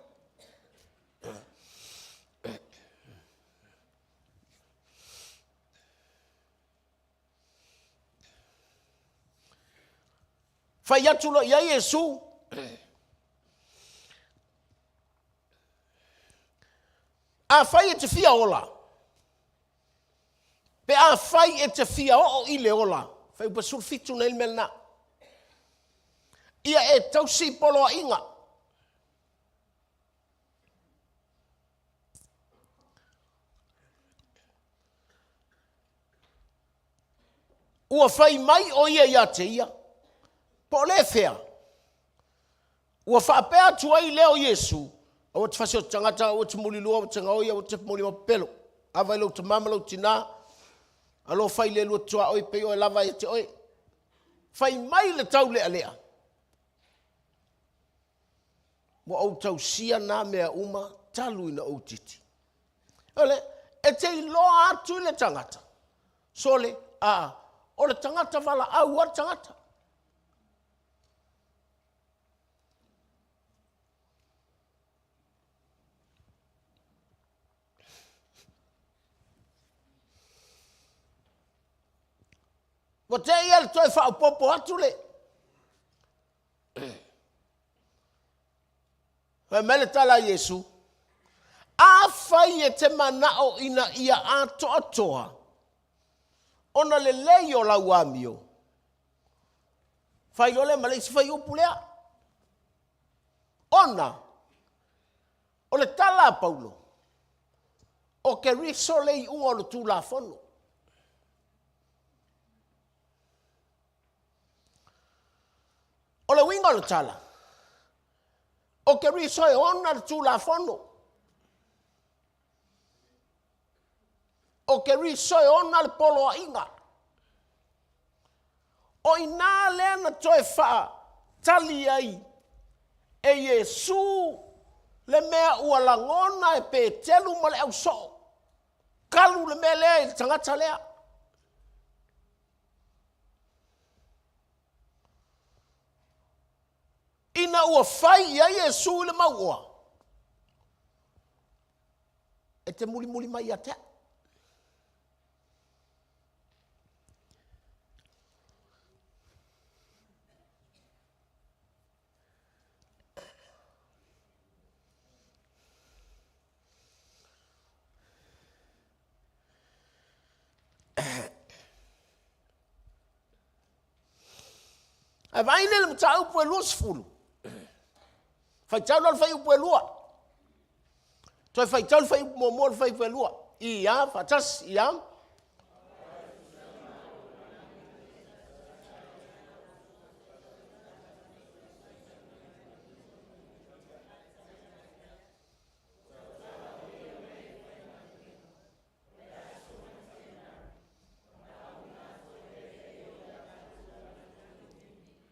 Fai atu loa i ai Iesu, Afai e te fia ola, pe afai e te fia oo i le ola, fuaiupu 17 nei le mea lena, ia e tausi poloaiga. Ua fai mai ʻo ia iā te ia, Po o le fea? Ua faapea atu ai lea o Iesu, Aua te fasi o te tagata, aua te mulilua, aua te gaoi, aua te momoli pepelo. Ava i lou tamā ma lou tinā, alofa i le lua tuaoi pei oe lava ia te oe. Fai mai le taulealea, Ua ou tausia nā mea uma talu ina ou itiiti. Ole, e te iloa atu i le tagata, sole, a, o le tagata valaau a le tagata. Ua te i a le toe faaopoopo atu le Fai mai le tala a Iesu, Afai e te manao ina ia atoatoa ona lelei o lau amio, fai loa lea ma le isi fuaiupu lea, ona o le tala a Paulo, o Keriso le iuga o le Tulafono. O le uiga o le tala, o Keriso e ona le Tulafono. O Keriso e ona le poloaiga. O i ina lea na toe faatali ai e Iesu le mea ua lagona e Petelu ma le ausoo. Kalu le mea lea i le tagata lea. Ina ua fai i ai Iesu i le mauoa, e te mulimuli mai ia te au. Ae vaai nei le mataupu e 20. Faitau loa le fuaiupu e 2. Toe faitau le fuaiupu muamua le fuaiupu e 2. Ia, faatasi, ia.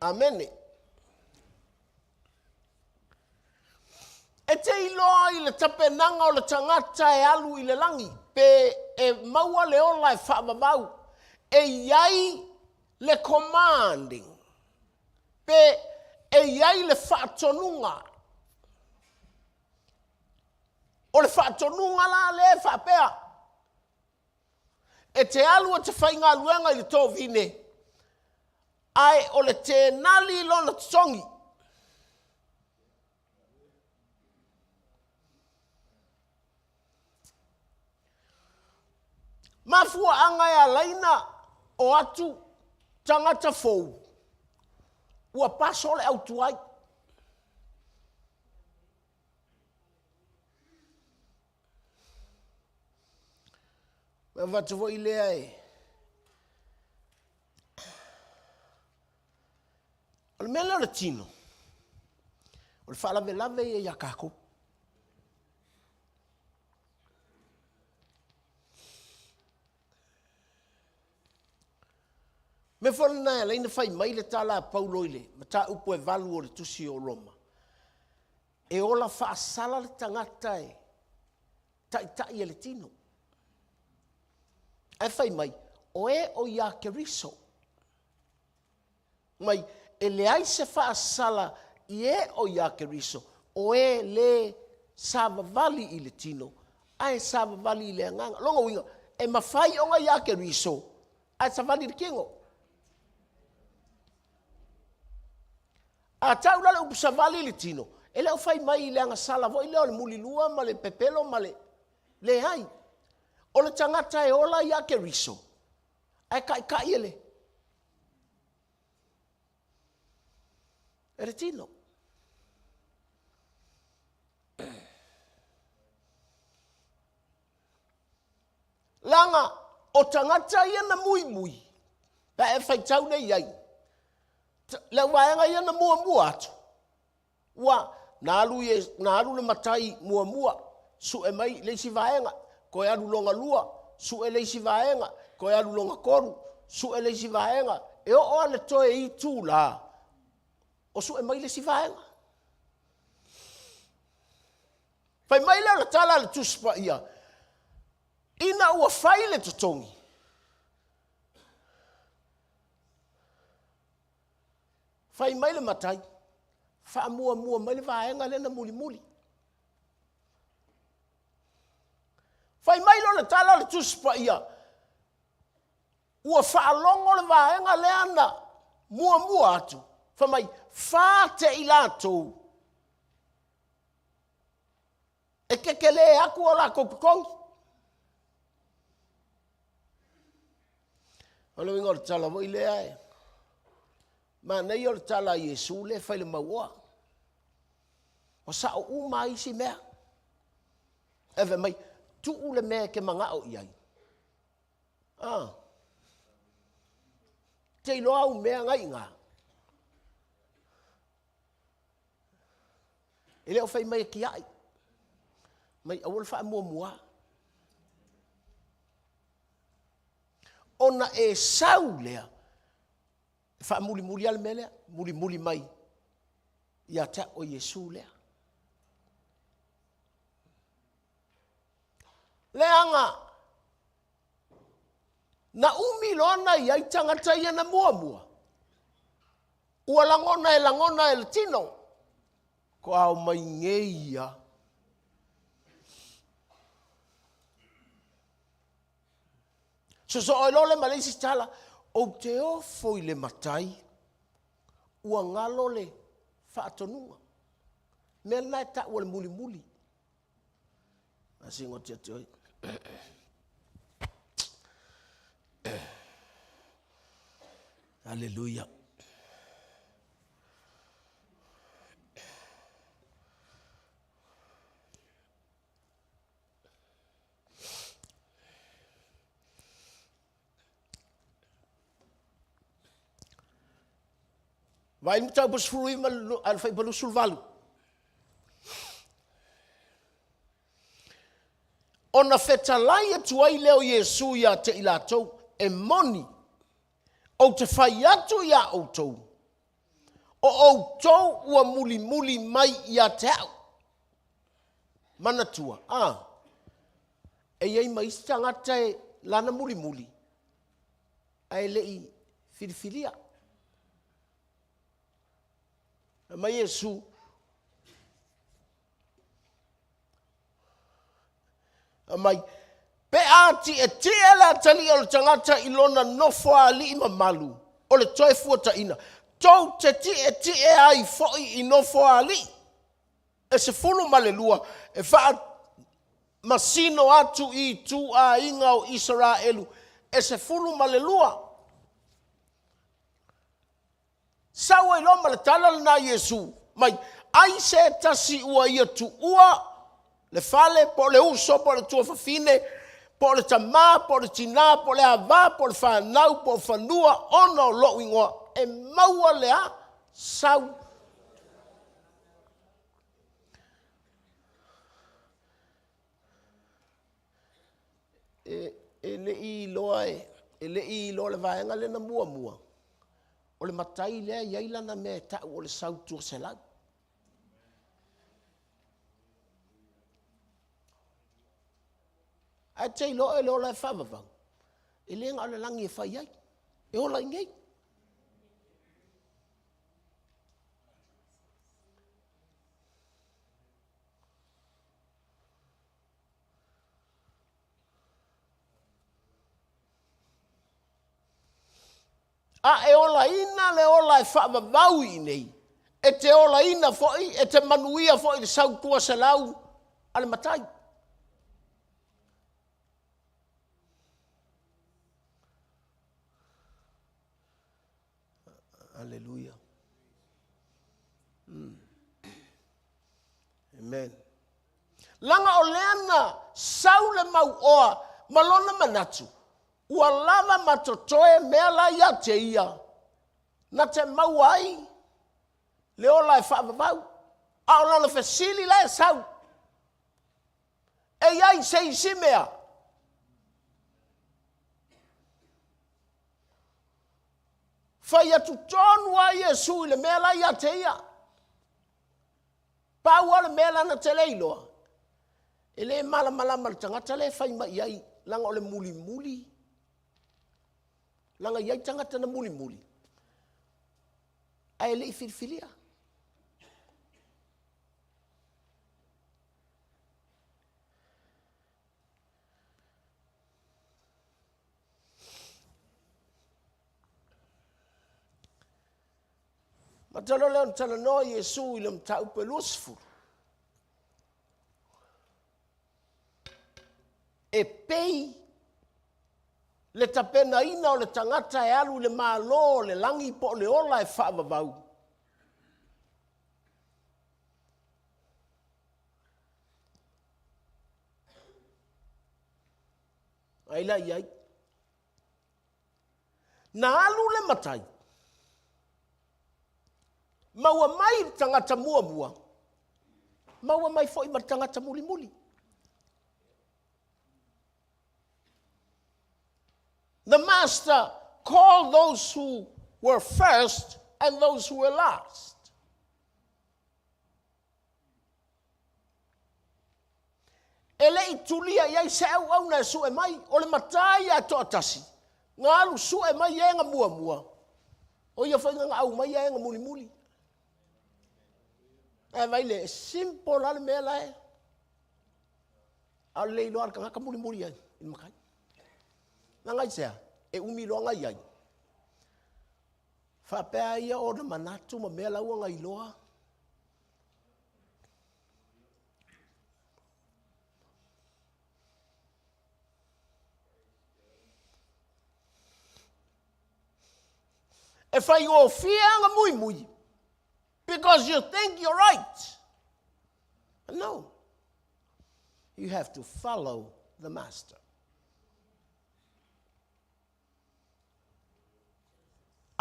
Amene. E te iloa i le tapenaga o le tagata e alu i le lagi, pe e maua le ola e faavavau, e i ai le commanding, pe e i ai le faatonuga. O le faatonuga la lea e faapea, e te alu e te faigaluega i le tovine, ae o le tenali lona totogi. Mafuaaga e alaina o atu tagata fou, ua paso le autuai. E avatu foi lea e O le mea lea o le tino, o le faalavelave ia ia tatou. Mea foi lena e ala ai ona fai mai le tala a Paulo i le mataupu e 8 o le tusi o Roma, e ola faasala le tagata e taitai e le tino. Ae fai mai, o e o iā Keriso. Mai, e leai se faasala i e o iā Keriso, o e lē savavali i le tino, ae savavali i le agaga. Lona uiga, e mafai ona iā Keriso, ae savali i le tino. A tau la le upu savali i le tino, e le o fai mai i le agasala foi lea o le mulilua ma le pepelo ma le... Leai. O le tagata e ola iā Keriso, ae taitai e le e le tino. Leaga o tagata ia na muimui, pe a e faitau nei i ai, le au vaega ia na muamua atu, ua na alu, na alu le matai muamua, sue mai le isi vaega, toe alu lona lua, sue le isi vaega, toe alu lona tolu, sue le isi vaega, e oo lava i le toe itula, o sue mai le isi vaega. Fai mai lea o le tala a le Tusi Paia, ina ua fai le totogi, fai mai le matai, faamuamua mai le vaega lea na mulimuli. Fai mai lea o le tala a le Tusi Paia, ua faalogo le vaega lea na muamua atu, fai mai, fate i latou E kekelē atu o latou totogi. O le uiga o le tala foi lea e manaia o le tala a Iesu lea e fai i le mauoa. Ua sao uma lava isi mea. Ae fai mai, tuu le mea e te manao i ai. Ah. Te iloa au mea na i ina. E le o fai mai e tiai, mai aua le faamuamua. Ona e sau lea, e faamulimuli lava le mea lea, mulimuli mai ia te au o Iesu lea. Leaga na umi loa na i ai tagata ia na muamua, ua lagona e lagona e le tino, ko ao mai nei ia. Sosoo ai loa lea ma le isi tala, ou te ofo i le matai, ua galo le faatonuga. Mea lena e tau o le mulimuli. Asingo tia te oi. Aleluia. Vaai le mataupu 19 a le fuaiupu 28. Ona fetalai atu ai lea o Iesu ia te i latou, e moni, ou te fai atu iā outou, o outou ua mulimuli mai ia te au. Manatua, a, e i ai ma isi tagata e lana mulimuli, ae le i filifilia. Fai mai Iesu, Fai mai, pe a tietie le atalii o le tagata i lona nofoalii mamalu o le Toefuataiga, tou te tietie ai foi i nofoalii e 12 e faamasino atu i ituaiga o Isaraelu e 12. Sau ai loa ma le tala lena a Iesu mai, Ai se tasi ua ia tuua le fale, po o le uso, po o le tuafafine, po o le tamā, po o le tinā, po o le ava, po o le fanau, po o fanua, ona o lou igoa, e maua le a? Sau. E, e le i iloa e, e le i iloa le vaega lea na muamua, o le matai lea e i ai lana mea e tau o le sau tuaselau. Ae te iloa oe le ola e faavavau, e le na o le lagi e fai ai, e ola i inei. A e olaina le ola e faavavau i inei, e te olaina foi, e te manuia foi i le sau 200 a le matai. Aleluia. Mm. Amen. Laga o lea na sau le mauoa ma lona manatu, ua lava ma totoe mea la ia te ia, na te maua ai le ola e faavavau. A o lana fesili la e sau, e i ai se isi mea? Fai atu tonu lava Iesu i le mea la ia te ia. Pau lava le mea la na te le iloa, e le malamalama le tagata lea e fai mai i ai, leaga o le mulimuli, leaga e i ai tagata na mulimuli, ae le i filifilia. Matalo lea ona talanoa Iesu i le mataupu e 20. E pei le tapenaina o le tagata e alu i le Malo o le lagi po o le ola e faavavau. Ai la i ai. Na alu le matai, maua mai le tagata muamua, maua mai foi ma le tagata mulimuli. The master called those who were first and those who were last. E le i tulia i ai se auauna e sue mai, o le matai ia e toatasi, na alu sue mai e na muamua, o ia foi na na aumai e na mulimuli. Ae vai le, e simple lava le mea la e, a o le le iloa a le tagata mulimuli ai i le matai. Leaga aisea? E umi loa na i ai. Faapea ia ona manatu ma mea la ua na iloa. E faigofie aga muimui because you think you're right. No. You have to follow the master.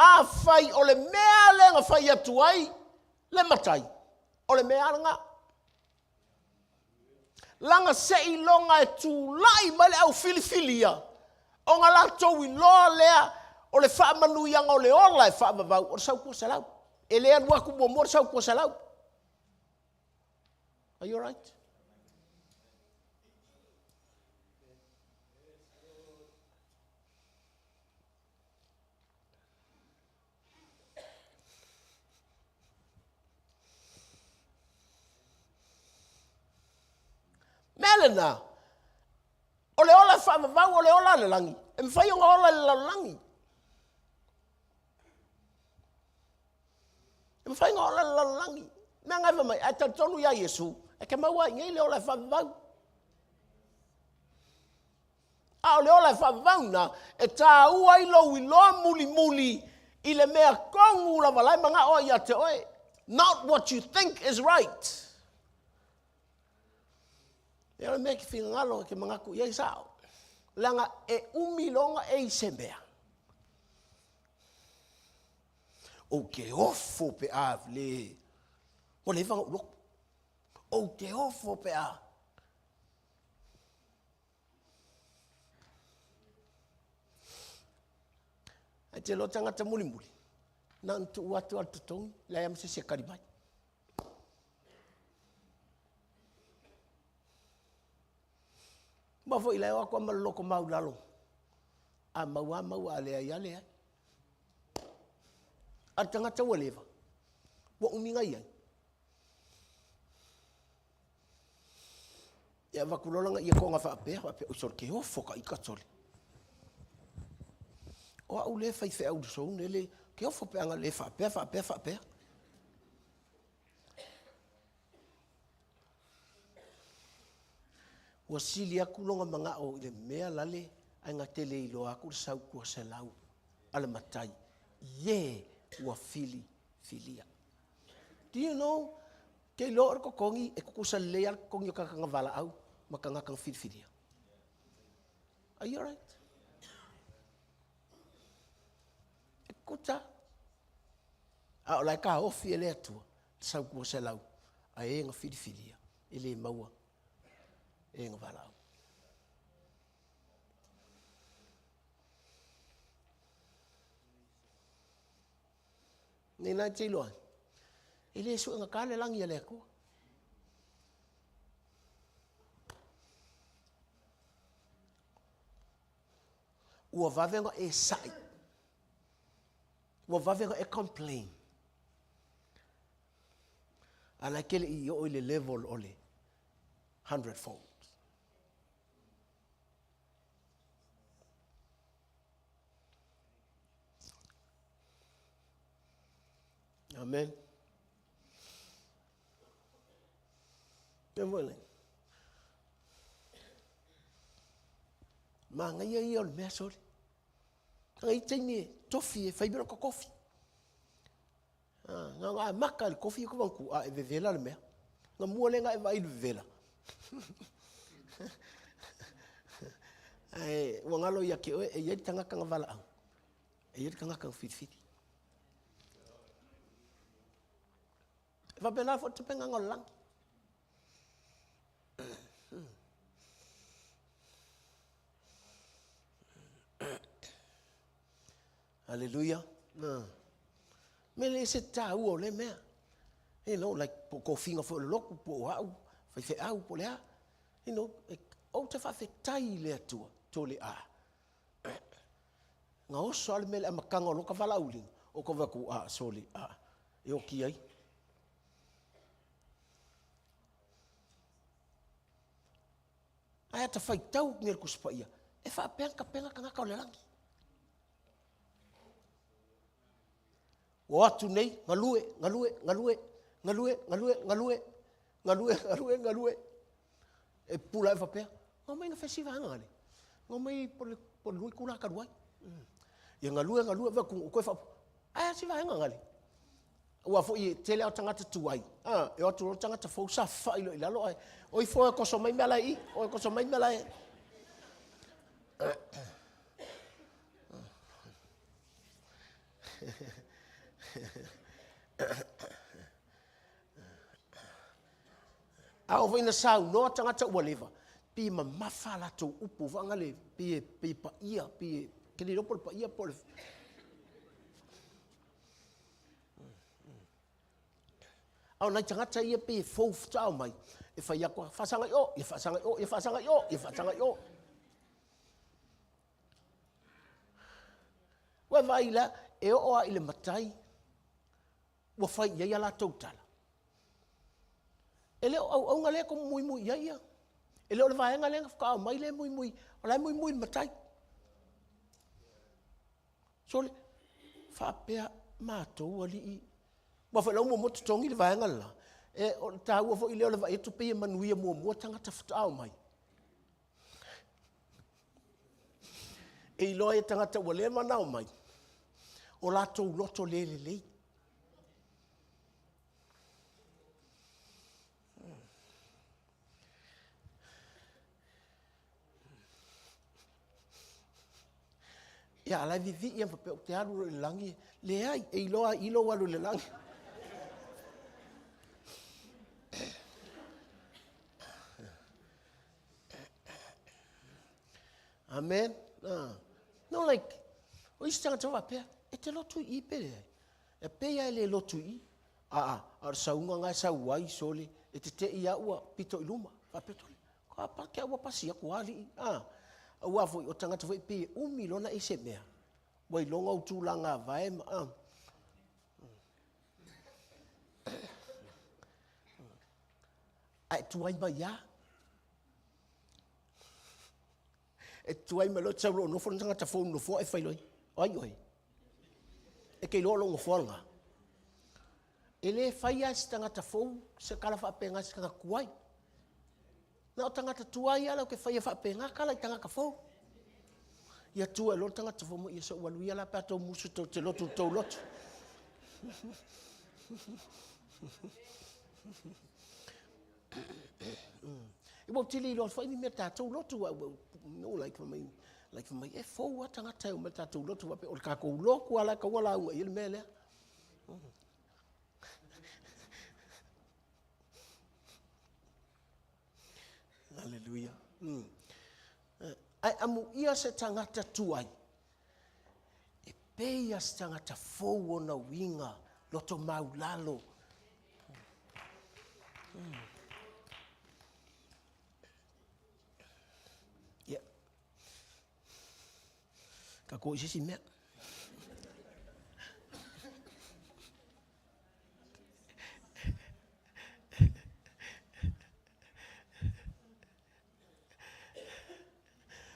Afai o le mea lea na fai atu ai le matai, o le mea lena. Laga seiloga e tulai mai le au filifilia, ona latou iloa lea o le faamanuiaga o le ola e faavavau o le sautuaselau. E le alu atu muamua le sautuaselau. Are you alright? Mea lena, o le ola faavavau o le ola a le lagi, e mafai ona ola i le lalolagi. E mafai ona ola i le lalolagi. Mea na e fai mai, a e talitonu iā Iesu, e te maua ai i nei le ola e faavavau. A o le ola e faavavau lena, e tāua ai lou iloa mulimuli i le mea tonu lava la e manao ai ia te oe. Not what you think is right. E o le mea e te finagalo e te manatu i ai sao. Leaga e umi loa e i se mea. Ou te ofo pe a le... Ua leva ona ou lotu. Ou te ofo pe a. Ae te iloa tagata mulimuli, na ona tuu atu lava le totogi, leai lava ma se isi e kali mai. Aua foi la e o atu lava ma le loto maulalo, a maua lava maua, a leai lava leai. A o le tagata ua leva, ua umi ona i ai. E avatu loa lana ietoga faapea, faapea, oi sole, ke ofo ka ika sole. O au lea e faifeau i le soune le, ke ofo pe ana le faapea, faapea, faapea. Ua sili atu lona manao i le mea lale ae na te le iloa atu le sautuaselau a le matai ie ua filifilia. Do you know, ke iloa o le totogi e tutusa lelei lava le totogi o tagata na valaau ma tagata na filifilia. Are you alright? E tutusa. A o la e taofi e le Atua le sautuaselau a e na filifilia e le maua e na valaau. Nei la e te iloa ai, e le suegata le lagi a le Atua. Ua vave ona e sa'i. Ua vave ona e complain. A la e te le i oo i le level o le hundredfold. Amen. Pea foi nei. Manaia ia o le mea sole. Aga i taimi e tofi e fai mea ka kofi. Ah, na ona amata i le kofi ko vanku a e vevela le mea. Na mua le nga e vai le vevela. Ae ua galo ia te oe e i ai le tagata na valaau, e i ai le tagata na filifili. E faapena foi le tapenaga o le lagi. Aleluia. Mea le ese taua o lea mea. You know, like, po o tofiga foi o le lotu, po o au, faifeau, po o le a. You know, e, ou te faafetai i le Atua, tole a. Na oso lava le mea i le amataga o loka valaauliga, o ka vaku a, sole a, e oki ai. Ae ata faitau nei le Tusi Paia, e faapea ona tapena tagata o le lagi. Ua o atu nei, galue, galue, galue, galue, galue, galue, galue, galue, galue. E pula e faapea, ngau mai na fesi vaega ngale. Ngau mai po le po le lui kula ka luai. Ia galue, galue, va ku koe fa. Ai si vaega ngale. Ua foi e tele au tagata tuai. Ah, e o atu loa tagata fou sa fai loa i lalo ae o ifo e koso mai mea la i, o e koso mai mea la e. A oo foi ina saunoa tagata ua leva, pei e mamafa a latou upu, faga le, pei e, pei e paia, pei e, ke le iloa po o le paia po o le... A o nai tagata ia pei e fou faatoa omai, e fai atu lava, faasaga i o, ia faasaga i o, ia faasaga i o, ia faasaga i o. Ua e vaai la, e oo lava i le matai, ua fai i ai a latou tala. E le o auauna lea e te muimui i ai ia. E le o le vaega lea na faatoa aumai lea e muimui, o la e muimui i le matai. Sole, faapea matou alii, aua foi o la e ua muamua totogi le vaega le la, e, o le taua foi lea o le vaai atu pei e manuia muamua tagata faatoa omai. E iloa ai e tagata ua leva ona omai, o latou loto le lelei. Ia, a o la e vivii lava faapea ou te alu loa i le lagi, leai, e iloa lava i i lou alu i le lagi. Amen. Ah. No, like, o isi tagata faapea, e te lotu i i pe leai? E pei lava e le lotu i i. Aa, a o le sauga na e sau ai, sole, e te te i lava ua pito i luma. Faapea atu, ka pa ke ua pasi atu lava alii. Ah, aua foi, o tagata foi pei e umi loa ona e se mea. Ua iloga ou tulaga vae ma, ah. Ae tuai mai lava. E tuai mai loa, sau loa nofo le tagata fou i le nofoa e fai loa, o ai oe? E te iloa o lou nofoa lena. E le faia e se tagata fou se tala faapena i se tagata tuai. Na o tagata tuai lava latou te faia faapena tala i tagata fou. Ia tua loa le tagata fou, ia se i ou alu ia la pe a tou musu tou te lotu i le tou lotu. Ua ou tele iloa foi ni mea tatou lotu, no, like fai mai, like fai mai, e fou lava tagata e omai i le tatou lotu, faapea o le tatou lotu lava la e tatau ona lauga i ai le mea lea. Hallelujah. Ae amuia se tagata tuai, e pei lava se tagata fou ona uiga, loto maulalo. Ia. Tatou oo i se isi mea.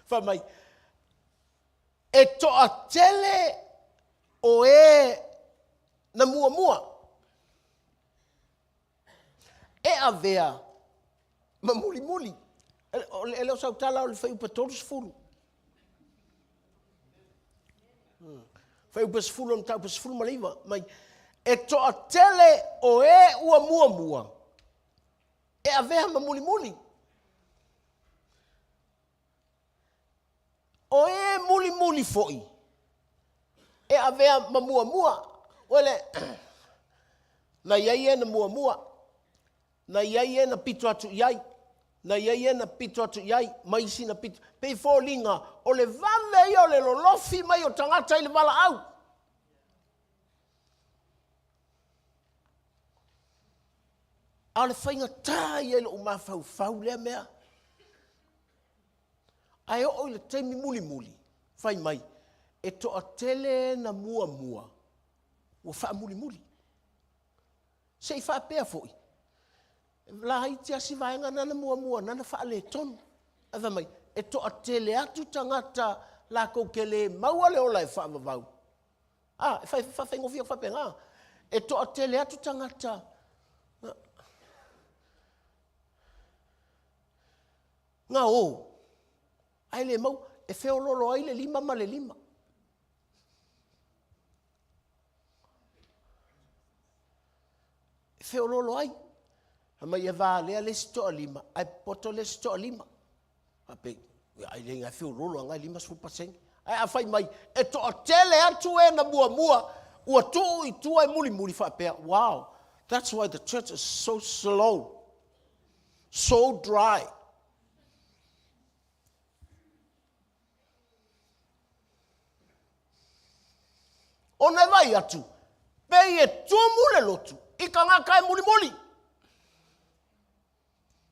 Fai mai, e toatele o e na muamua e avea ma mulimuli. E le o sau tala o le fuaiupu 30. Fuaiupu 10 o le mataupu 19 mai, e toatele o e ua muamua e avea ma mulimuli. O e mulimuli foi e avea ma muamua. Uele, na i ai e na muamua, na i ai e na pito atu i ai, na i ai e na pito atu i ai, ma isi na pito. Pei foliga, o le vave ia o le lolofi mai o tagata i le valaau. A o le faigata ia i lou mafaufau lea mea. Ae oo i le taimi mulimuli, fai mai, e toatele na muamua ua faamulimuli. Se i faapea foi, laiti lava si vaega na na muamua na na faaletonu. Ae fai mai, e toatele atu tagata latou te le maua le ola e faavavau, A, e faafaigofie atu faapena. E toatele atu tagata na o, ae le maua, e feololo ai le lima ma le lima. E feololo ai. Fai mai e valea le isi toalima, ae poto le isi toalima. Faapea, ai le iga e feololo lava e 50%. Ae a fai mai, e toatele atu e na muamua ua tuu i tua e mulimuli faapea, wow, that's why the church is so slow. So dry. Ona e vaai atu, pei e tumu le lotu i tagata e mulimuli.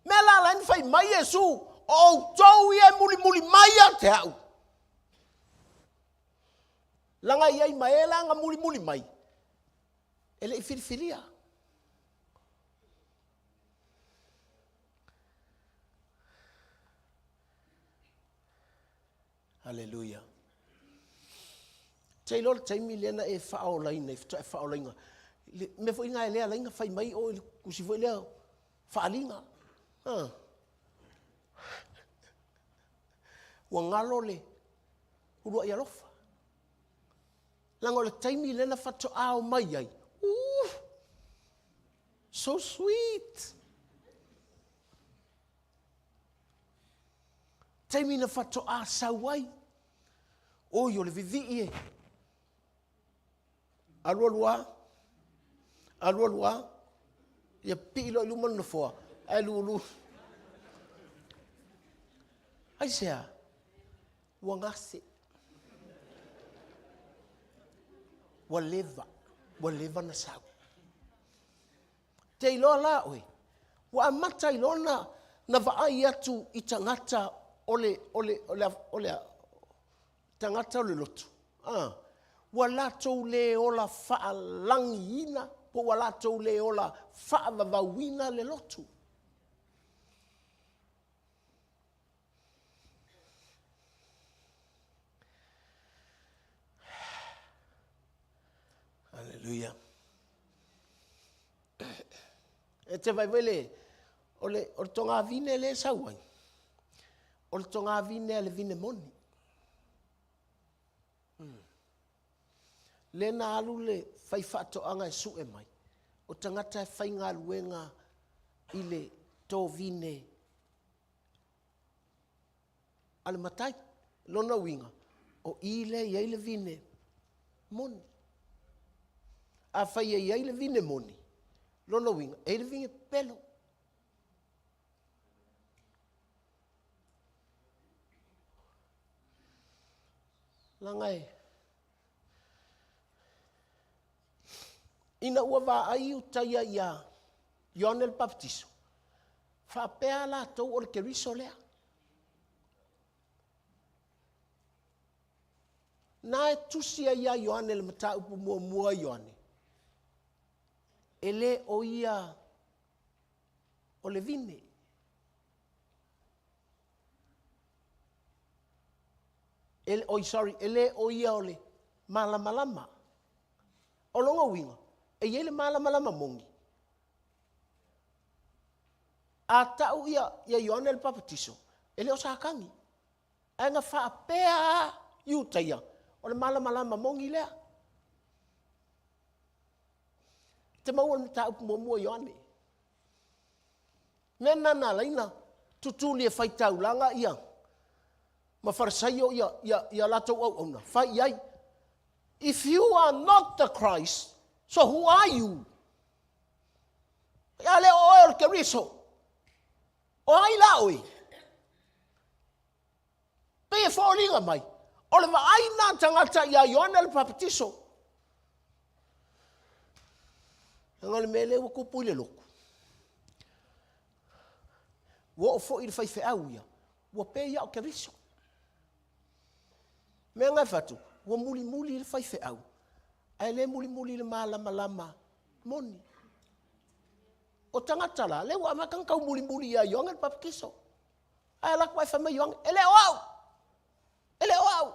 Mea la ala ai ona fai mai Iesu, o outou ia e mulimuli mai ia te au. Laga i ai ma e la na mulimuli mai, e le i filifilia. Aleluia. Te iloa le taimi lea na e faaolaina i faatoa e faaolaina. Le mea foi lena e le ala ai ona fai mai oe i le tusi foi lea faaaliga. Ah. Ua galo le uluai alofa. Leaga o le taimi lea na faatoa omai ai. Uh, so sweet. Taimi na faatoa sau ai. Oi, o le vivii e. Alu alu a, alu alu a, ia pipii loa i luma le nofoa, ae lulu. Aisea? Ua gase. Ua leva, ua leva na sau. Te iloa la oe, ua amata ai loa na, na vaai atu i tagata o le, o le, o le, o le, tagata o le lotu, a, ua latou le ola faalagiina, po ua latou le ola faavavauina le lotu. Aleluia. E te vaai foi le, o le, o le togavine lea e sau ai, o le togavine a le vine moni. Hmm. Lea na alu le faifaatoaga e sue mai, o tagata e faigaluega i le tovine a le matai. Lona uiga, o i lea e i ai le vine moni. Afai e i ai le vine moni, lona uiga, e i ai le vine pepelo. Leaga e, ina ua vaai Iutaia iā Ioane le Papatiso, faapea latou o le Keriso lea. Na e tusi ai ia Ioane le mataupu muamua a Ioane, e le o ia o le vine. E, oi, sorry, e le o ia o le malamalama. O lona uiga, e i ai le malamalama moni. A tau ia, ia Ioane le Papatiso, e le o Satani. Ae na faapea a Iutaia, o le malamalama moni lea. Te maua le mataupu muamua Ioane. Mea na na alaina tutuli e fai taulaga ia ma Farisaio ia, ia, ia latou auauna, fai i ai, If you are not the Christ, so who are you? Ia le o oe o le Keriso. O ai la oe? Pei e foliga mai, o le vaai nā tagata iā Ioane le Papatiso. Leaga o le mea lea ua tupu i le lotu. Ua oo foi i le faifeau ia, ua pei ia o Keriso. Mea na e fai atu, ua mulimuli le faifeau, ae le mulimuli i le malamalama moni. O tagata la, lea ua amata ona taumulimuli ia Ioane le Papatiso. Ae alu atu ae fai mai Ioane, e le o au, e le o au.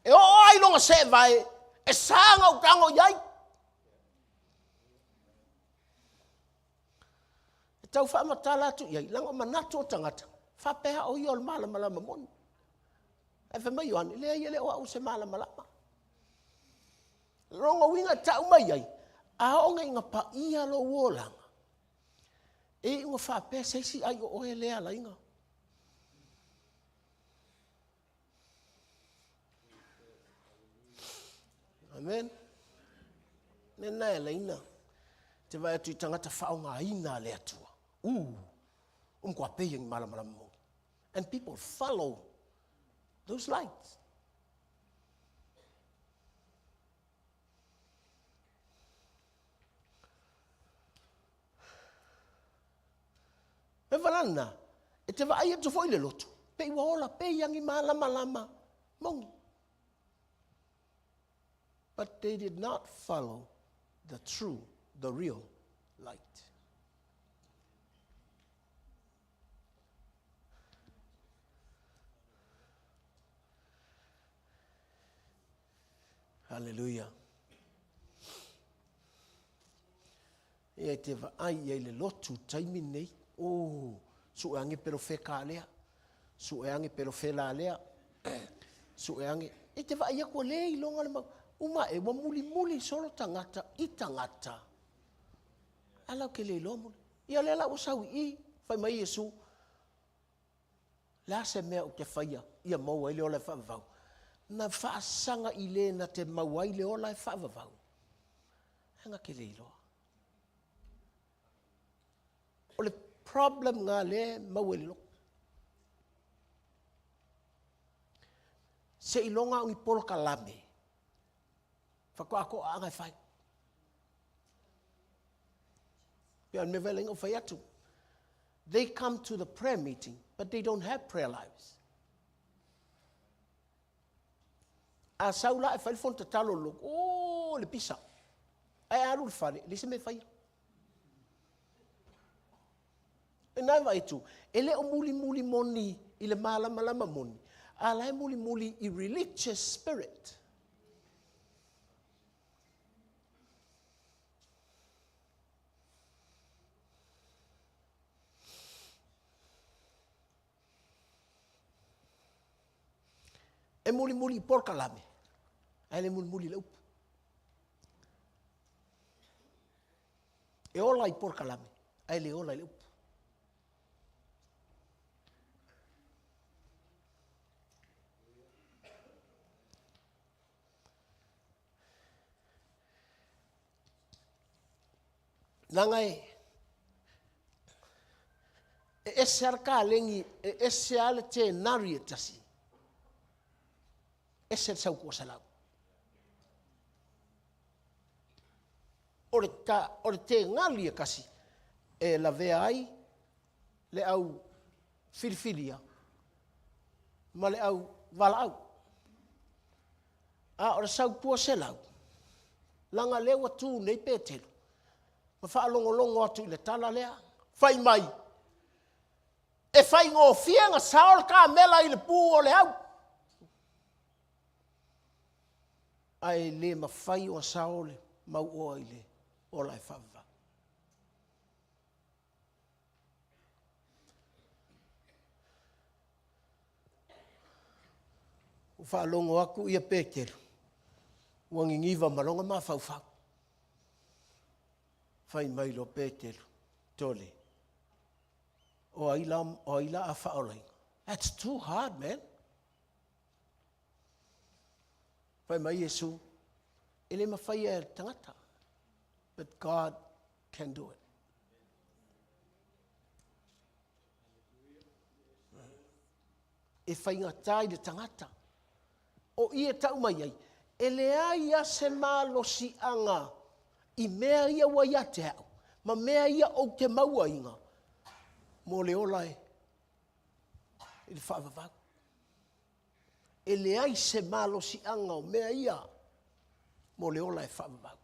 E oo ai lona seevae, e sa ona ou tago i ai. E tau faamatala atu i ai, leaga o manatu o tagata, faapea o ia o le malamalama moni. Ae fai mai Ioane, leai e le o au se malamalama. Lona uiga e tau mai ai, a oo nei ina paia lou olaga, e iu ina faapea se isi ai o oe lea alaiga. Amen. Mea na e alaina, te vaai atu i tagata faaaogaina a le Atua. Ua matua pei e ni malamalama moni. And people follow those lights. E valana, e te vaai atu foi i le lotu, pei ua ola pei agi malamalama moni. But they did not follow the true, the real light. Hallelujah. Ia e te vaai ia i le lotu taimi nei. Oh, su e ange pero wheka lea. Su e ange pero whela lea. Su e ange. E te vaai aku le i longa le mau. Uma e ua muli muli solo tangata i tangata. Ala ke le iloa muli. Ia lea la ua sau i i, fai mai Iesu, Le a se mea ou te faia ia maua ai le ola e faavavau? Na faasaga i le na te maua ai le ola e faavavau. Ae na ke le iloa. O le problem nga le maua i le loko. Se iloga o ni polokalame faatoa toaaga e fai. Pei o le mea foi lea na ou fai atu. They come to the prayer meeting, but they don't have prayer lives. A sau la e fai le fono tatalo le lotu, oh, le pisa. Ae alu le fale, le se mea e faia. E nai vaai atu, e le o mulimuli moni i le malamalama moni, a la e mulimuli i religious spirit. E mulimuli i polokalame, ae le mulimuli i le upu. E ola i polokalame, ae le ola i le upu. Leaga e, e ese a le kalegi, e ese a le tenari e tasi. Ese le sau 200. O le, ta, o le tegali e kasi e lavea ai le au filifilia ma le au valaau. A o le sau 200, laga lea ua tu nei Petelu ma faalogologo atu i le tala lea, fai mai, e faigofie na sao le kamela i le pu o le au, ae le mafai ona sao le mauoa i le ola e faavavau. Ua faalogo atu ia Petelu, ua niniva ma lona mafaufau. Fai mai loa Petelu, Tole, o ai la, o ai la a faaolaina? That's too hard, man. Fai mai Iesu, e le mafai e le tagata, but God can do it. E faigata i le tagata. O i e tau mai ai, e leai a se malosiaga i mea ia ua ia te au, ma mea ia ou te mauaina, mo le ola e i le faavavau. E leai se malosiaga o mea ia mo le ola e faavavau.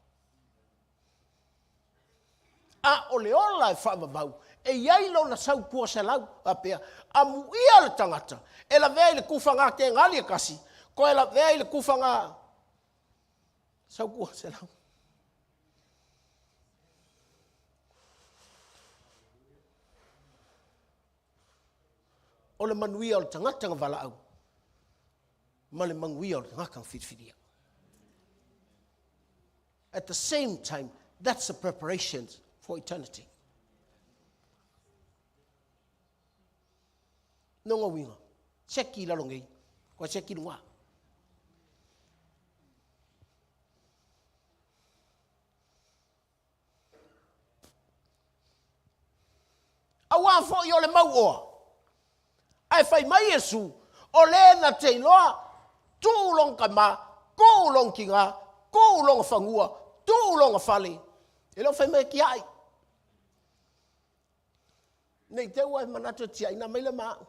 A o le ola e faavavau, e i ai lona sau 200, faapea, amuia le tagata e lavea i le tufaga tegali e kasi, toe lavea i le tufaga sau 200. O le manuia o le tagata na valaau ma le manuia o le tagata na filifilia. At the same time, that's the preparations for eternity. Nonga uiga, seki i lalo nei, koe seki luga. Auā foi o le mauoa. Ae fai mai Iesu, O le na te iloa, tuu lona tama, tuu lona tina, tuu lona fanua, tuu lona fale, e le o fai mai e tiai. Ne i te ua e manatu e tiaina mai le ma au.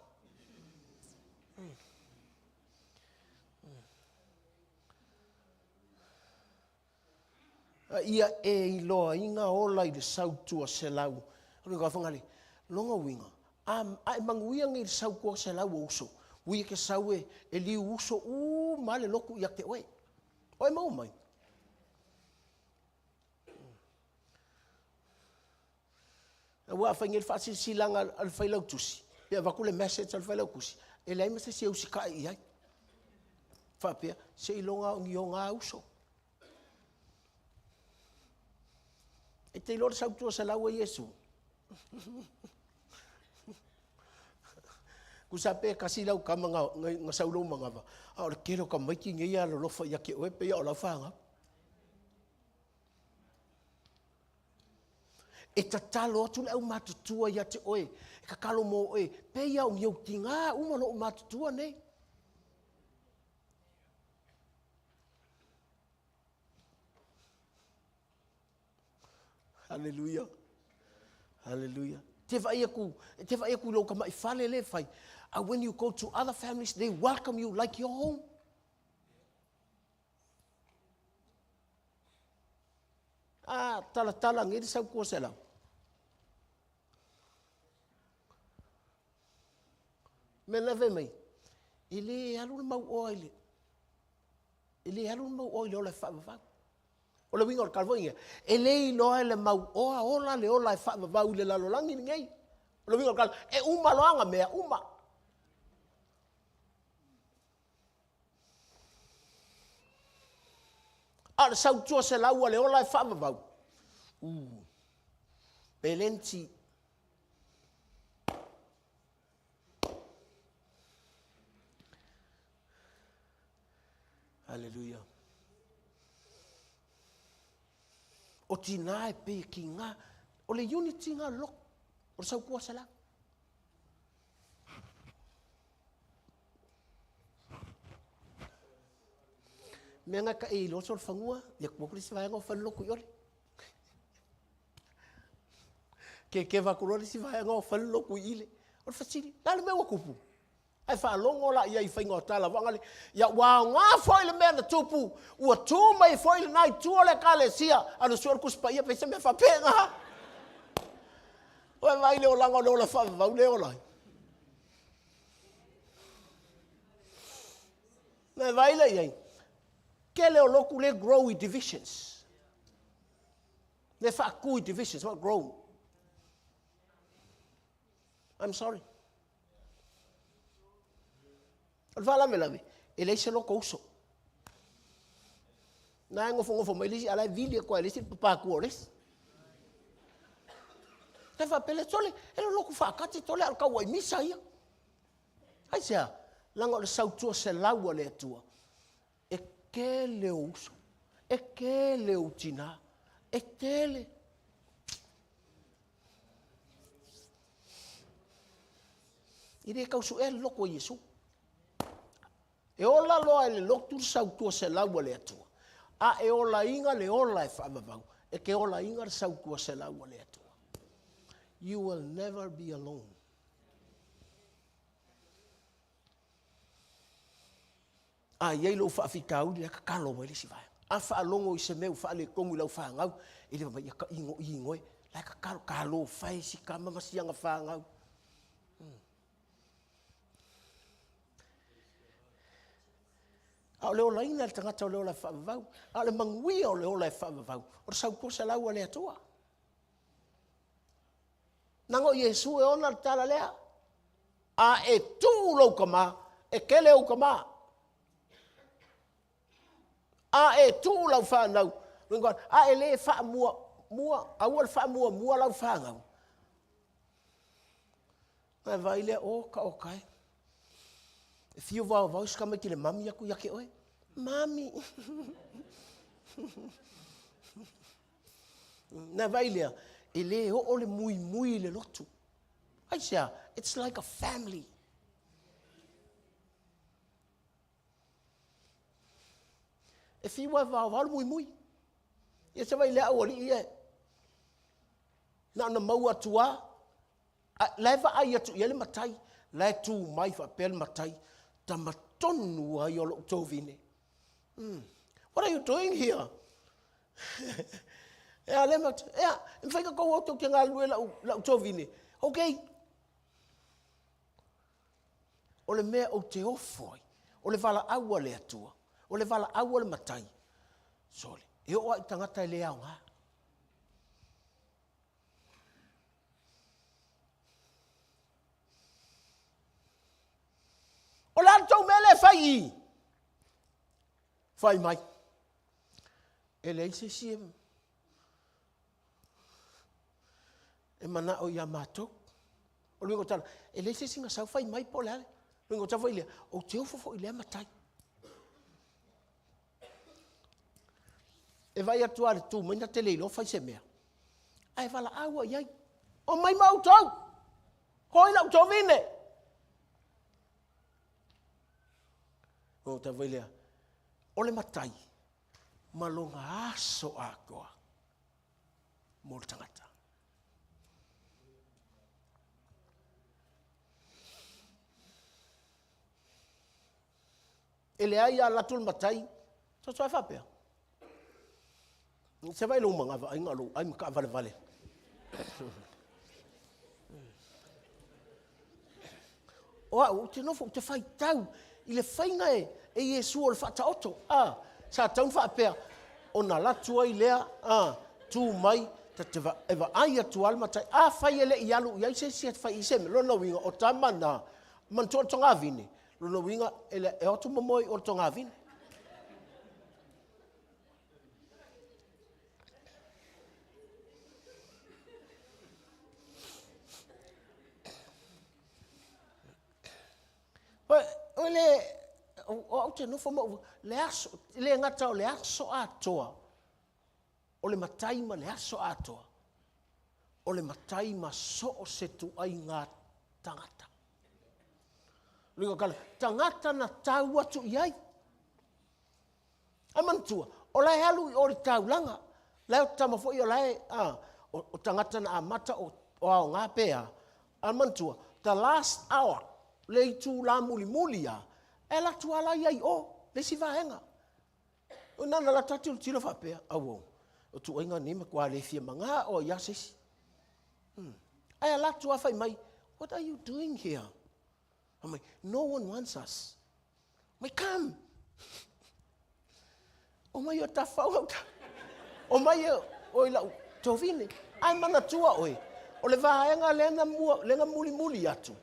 A ia e iloaina ola i le sautua selau. O le whangale, longa uiga, a, a e manuia nei i le sautua selau o uso, ui e ke sau e, e liu uso uma le lotu ia te oe. Oe maua mai. Aua a fai nei le faasilasilaga a le Failautusi, pe avatu le message a le Failautusi, e leai ma se isi e usitai i ai. Faapea, seiloga o ni ona uso. E te iloa le sautua selau a Iesu? Tusa pe tasi lau tama na, na, na sau lou manava, a o le tele o tamaiti nei e alolofa ia te oe pei a o lau fanau. E tatalo atu le aumatutua ia te oe, e tatalo mo oe, pei lava o ni ou tina uma lou matutua nei. Haleluia. Haleluia. Te vaai aku, te vaai aku i lou tama'i fale le fai. And when you go to other families, they welcome you like your home. A talatala nei le sautua selau. Mea la fai mai, e le alu le mauoa i le, e le alu le mauoa i le ola e faavavau. O le uiga o le tala foi ia, e le iloa e le mauoa ola le ola e faavavau i le lalolagi lenei. O le uiga o le tala, e uma loa ana mea uma. A o le sautua selau a le ola e faavavau, u, pelenti. Haleluia. O tina e pei e kiga, o le unity nga loko, o le sautua selau. Mea nga ka e iloa so le fanua, ia tua ku le isi vaega o fale lotu i ole. Ke ke va ku loa le isi vaega o fale lotu i ile. O le fesili, le a le mea ua tupu? Ae faalogo la ia i faiga o tala vaga ia ua aoga foi le mea na tupu, ua tu mai foi lena itu o le ekalesia, a o le sue o le Tusi Paia pei se mea faapena. Ua vaai le olaga o le ola faavavau le ola ai. Na vaai la i ai, kele o lotu le grow i divisions. Le faatu i divisions, not grow. I'm sorry. O le faalavelave, e leai se loto uso. Na e nofonofo mai le isi, a la e vili atu lava e le isi le papatua o le isi. E faapea lea, sole, e le lotu faatasi tole a o le tauai misa ia. Aisea? Leaga o le sautua selau a le Atua, e tele ou uso, e tele ou tina, e tele. E le tau suea le loto o Iesu. E ola loa e le lotu le sautua selau a le Atua, a e olaina le ola e faavavau, e te olaina le sautua selau a le Atua. You will never be alone. A i ai lou faafitauli, la e tatalo mai le isi vaega. A faalogo i se mea ua faaletonu i lau fanau, e le fai mai, ia taino ino e, la e tatalo, talofa e si tama ma si ana fanau. A o le olaina e le tagata o le ola e faavavau, a o le manuia o le ola e faavavau, o le sautua selau a le Atua. Leaga o Iesu e ona le tala lea, A e tuu lou tama, e kele ou tama. A e tuu lau fanau, a e le faamuamua, aua le faamuamua lau fanau. Ona e vaai lea, o ka o kae. E fiu vaovao si tamaiti i le mami atu ia te oe. Mami. Ona e vaai lea, e le oo le muimui i le lotu. Aisea? It's like a family. E fiu e vaovao le muimui. Ia se vai le au alii ia. Na ona maua atu lava, la e vaai atu i ai le matai, la e tu mai faapea le matai, tama tonu ai o lou tovine. Mm. What are you doing here? Ea, le mat, ea, e mawhai ka kou autou te galulue lau, lau tovine. Okay. O le mea ou te ofo ai, o le valaau a le Atua, o le valaau a le matai, sole, e oo lava i tagata e le aoga. O le a le tou mea lea e fai i i? Fai mai. E leai se isi e manao ia matou. O le uiga o tala, e leai se isi na sau fai mai po o le a le uiga o tala foi lea, ou te ofo foi i lea matai. E vaai atu lava i le tu mai na te le iloa fai se mea. Ae valaau lava i ai. Omai ma outou! Hoi lau tovine! O ta vai lea, o le matai ma lona aso atoa mo le tagata. E leai a alu atu le matai, soso ai faapea. Se vai lou manava aiga lou ai ma taavalevale. O au, ou te nofo, ou te faitau i le faiga e, e Iesu o le faataoto. A, sa tatau ona faapea, ona alu atu ai lea, a, tu mai, ta te va, e vaai atu lava le matai. Afai e le i alu i ai se isi e fai i se mea, lona uiga, o tama na, manatua o le togavine, Lona uiga, e le, e o atu momoe i o le togavine. O le, o au te nofo ma ou, le aso, le gata o le aso atoa, o le matai ma le aso atoa, o le matai ma so o se tuaiga tagata. Luga kala, tagata na tau atu i ai. Ae manatua, o la e alu i o i le taulaga, la e o tama foi o la e, a, o, o tagata na amata o, o aoga pe a. Ae manatua, the last hour, le itulā mulimuli a, e alu atu lava la ia i o, le isi vaega. O na na lata tilotilo faapea, auau, o tuaiga nei matua le fia magao ai lava se isi. Hmm. Ae ala atu lava fai mai, what are you doing here? Fai mai, no one wants us. Mai, come! O mai o tafau au ta. O mai e o i lau tovine. Ae manatua oe, o le vaega lea na, mua, lea na mulimuli atu,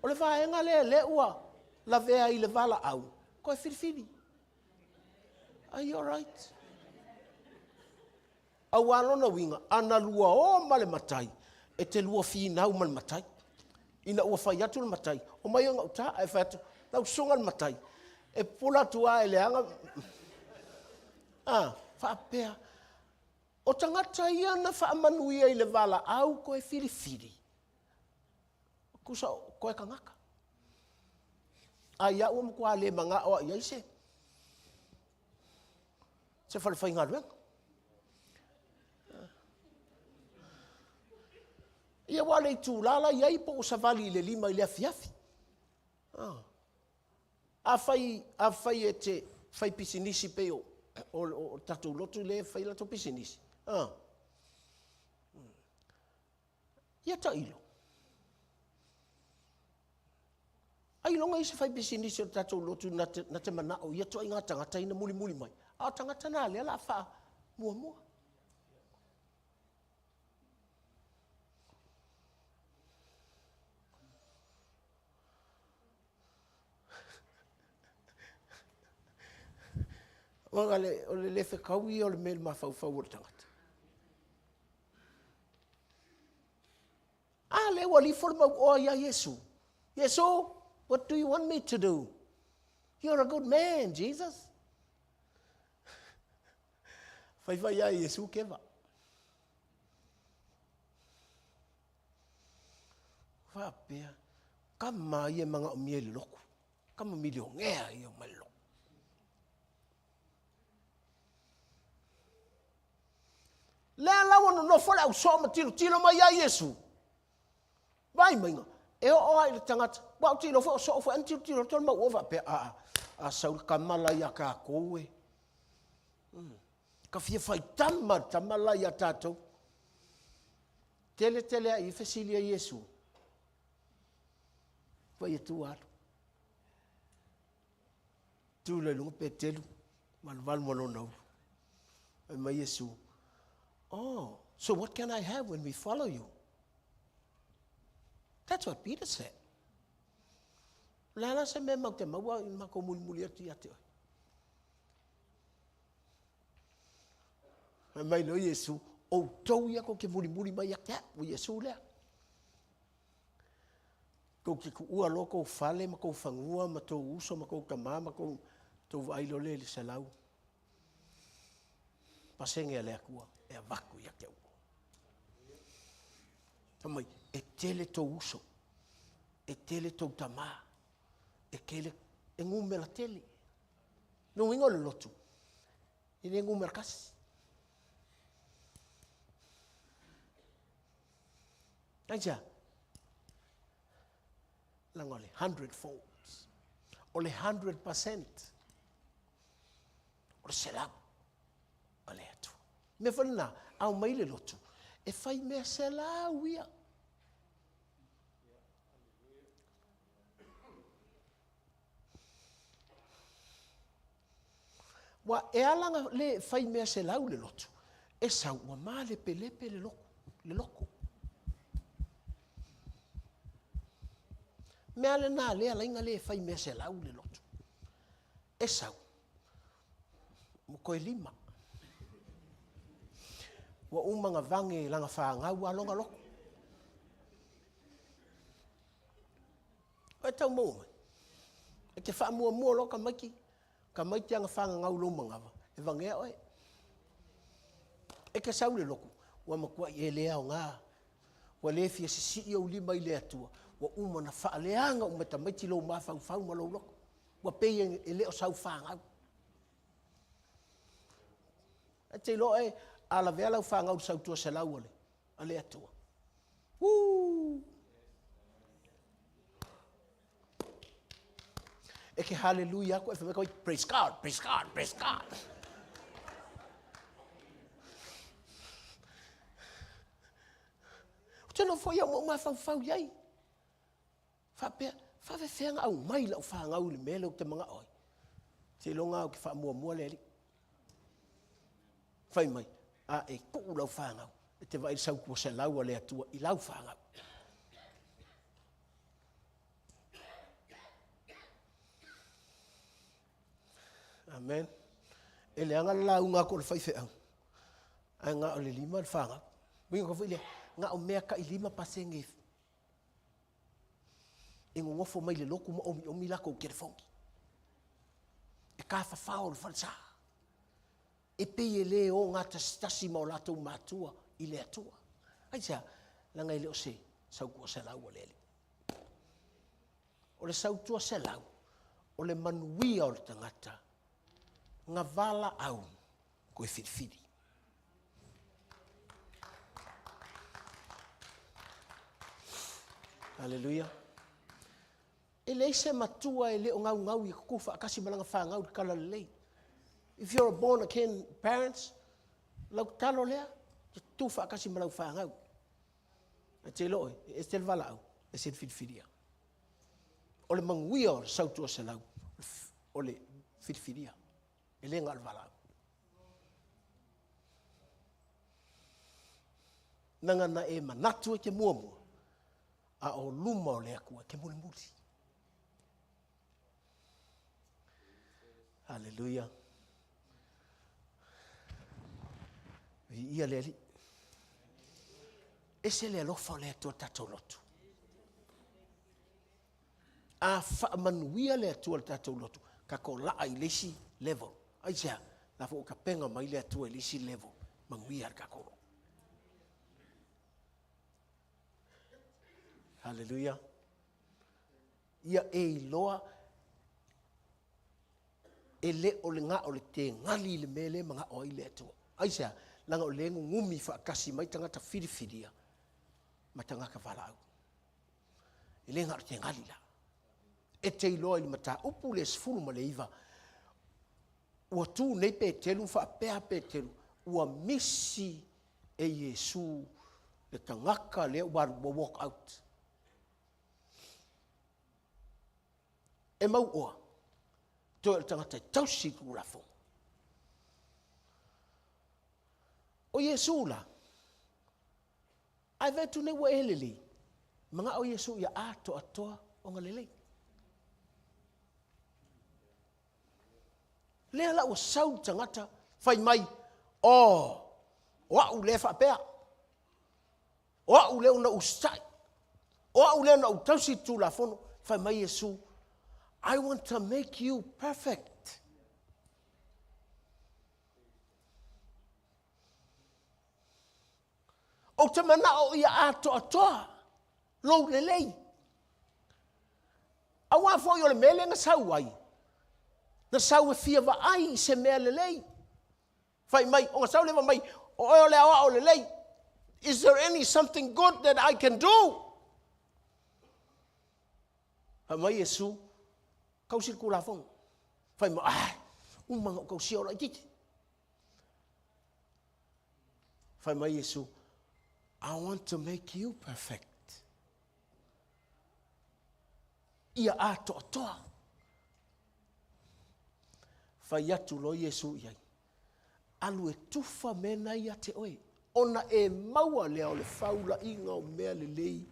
o le vaega lea lea ua lavea i le valaau, koe filifili. Are you alright? Auā lona uiga, ana lua o ma le matai, e te lua finau ma le matai. Ina ua fai atu le matai, omai o gauta, ae fai atu, lau susuga le matai, e pupula atu lava e leaga. A, faapea, o tagata ia na faamanuia i le valaau koe filifili, Tusa o koe kanaka. A ia ua matua le manao a i ai se se fale faigaluega. Ia ua le itula la i ai po ua savali i le 5 i le afiafi. Ah. Afai, afai e te fai pisinisi pei o, o, o tatou lotu lea e fai latou pisinisi. Ah. Ia tailo. Ailoga i se faipisinisi o le tatou lotu na te, na te manao ia ituaiga tagata ina mulimuli mai. A o tagata na lea la faa muamua. O le, o le le fetau ia o le mea i le mafaufau o le tagata. A lea ua lifo le mauoa iā Iesu. Iesu, what do you want me to do? You're a good man, Jesus. Faifai ia Iesu keva. Faapea, Tama ia e manaomia i le lotu. Tama milionea ia omai i le lotu. Lea la ua nonofo le ausoo ma tilotilo mai ia Iesu. Vaai maiga, e oo lava i le tagata, aua ou te iloa foi o soo foi a na tilotilo atu le mau o faapea, a, a sau le tama la ia tatou e, ka fia faitama le tama la ia tatou. Tele tele a i fesili a Iesu. Fai atu alu. Tu loa i luga Peteru, valuvalu ma lona ulu. Fai mai Iesu, Oh, so what can I have when we follow you? That's what Peter said. O le a la se mea matou te maua i matou mulimuli atu ia te oe? Fai mai loa Iesu, outou ia tou te mulimuli mai ia te au, o Iesu lea. Tou te tuua loa tou fale ma tou fanua ma tou uso ma tou tama ma tou, tou vaai loa lea i le 100% a le Atua e avatu ia te outou. Fai mai, e tele tou uso, e tele tou tama, e tele, e numera tele. Lona uiga o le lotu, e le numera tasi. Aisea? Leaga o le hundred folds. O le 100%. O le 100 a le Atua. Mea foi lena, ao mai le lotu, e fai mea selau ia. Ua e ala na le fai mea selau le lotu, e sau ua malepelepe le lotu, le loto. Mea lena lea laina le fai mea selau le lotu. E sau, ua toe lima. Ua uma na vage i lana fanau a lona loto. E tau maua mai. E te faamuamua loa tamaiti, tamaiti ana fananau i lou manava, e vagea oe. E te sau i le lotu, ua matuai e le aoga, ua le fia sisii ou lima i le Atua, ua uma ona faaleaga uma e tamaiti lou mafaufau ma lou loto. Ua pei e le o sau fanau. E te iloa oe, a lavea lau fanau i le sautua selau a le Atua. Woo! E ke hallelujah aku e whamai kawai, praise God, praise God, praise God. O te nofo ia mau mafaufau iai. Faapea, faafefea na aumai lau fanau i le mea lea ou te manao ai. Seiloga au ke faamuamua le Alii. Fai mai, a e tuu lau fanau, e te vaai i le sautua selau a le Atua i lau fanau. Amen. E leaga le lauga atu o le faifeau, ae na o le lima le fanau. Uiga foi lea, na o mea tai 5% e nonofo mai le lotu ma omiomi latou telefoni. E tafafao le falesa. E pei e le ogatasitasi ma o latou matua i le Atua. Aisea? Leaga e le o se sautua selau a le Alii. O le sautua selau, o le manuia o le tagata, na valaau toe filifili. Haleluia. E leai se matua e le o gaugau ia tutu faatasi ma lana fanau i le tala lelei. If you're a born again parents, lau tatalo lea, tutu faatasi ma lau fanau. Ae te iloa oe, e ese le valaau, ese le filifilia. O le manuia o le sautua selau, o le filifilia, e le na o le valaau. Leaga na e manatu e te muamua, a o luma o le Atua e te mulimuli. Haleluia. Viia le Alii. Ese le alofa o le Atua tatou lotu. A faamanuia le Atua i le tatou lotu, tatou laa i le isi level. Aisea? La foi ua tapena mai le Atua i le isi level. Manuia le tatou lotu. Haleluia. Ia e iloa e le o le gao o le tegali i le mea lea e manao ai le Atua. Aisea? Leaga o lea e gugumi faatasi mai tagata filifilia ma tagata valaau. E le na o le tegali la. E te iloa i le mataupu lea 19, ua tu nei Peteru ma faapea Peteru, ua misi e Iesu le tagata lea ua alu ua walk out. E mauoa, toe o le tagata e tausi i le Tulafono. O Iesu la, ae vaai atu nei ua e lelei, manao Iesu ia atoatoa ona lelei. Lea la ua sau le tagata fai mai, oh, o au lea faapea. O au lea na usitai. O au lea na ou tausi i le Tulafono. Fai mai Iesu, I want to make you perfect. Ou te manao ia atoatoa lou lelei. Auā foi o le mea lea na sau ai, na sau e fia vaai i se mea lelei. Fai mai, ona sau lea fai mai, o oe o le aoao lelei. Is there any something good that I can do? Fai mai Iesu, tausi le Tulafono. Fai mai, ah, uma ona ou tausia o laitiiti. Fai mai Iesu, I want to make you perfect. Ia atoatoa. Fai atu loa Iesu i ai, Alu e tufa mea na ia te oe, ona e maua lea o le faulaiga o mea lelei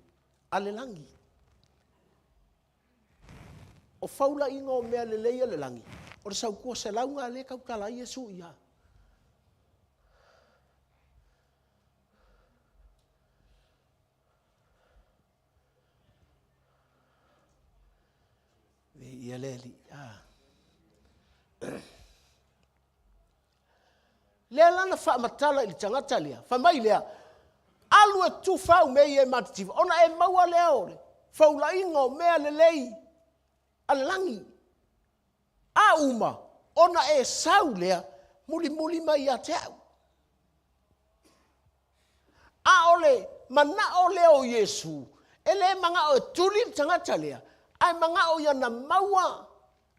a le lagi. O faulaiga o mea lelei a le lagi, o le sautua selauga lea e tautala ai Iesu ia. Viia le Alii. Ah. Lea la na faamatala i le tagata lea, fai mai lea, alu e tufa au mea ia e matitiva, ona e maua lea o le faulaiga o mea lelei a le lagi. A uma, ona e sau lea, mulimuli mai ia te au. A o le manao lea o Iesu, e le manao e tuli le tagata lea, ae manao ia na maua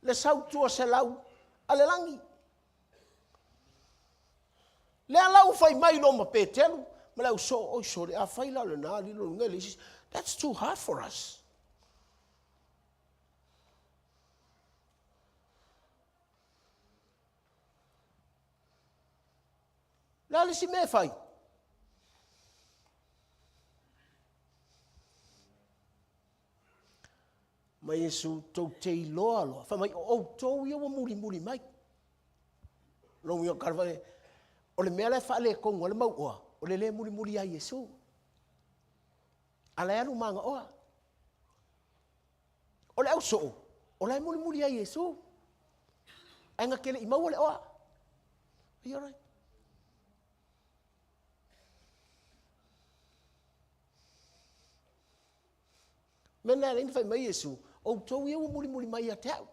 le sautua selau a le lagi. Lea la ua fai mai loa ma Peteru ma le ausoo, oi sole, afai la o lena lilo i luga i le isi, that's too hard for us. Le a le isi mea e fai? Ma Iesu, tou te iloa loa, fai mai, o outou ia ua mulimuli mai. Lona uiga, kala fai, o le mea la e faaletonu ai le mauoa, o le le mulimuli ia Iesu. A la e alu magaoa. O le ausoo, o la e mulimuli ia Iesu. Ae na te le i maua le oa. Are you alright? Mea na e fai mai Iesu, outou ia ua mulimuli mai ia te au.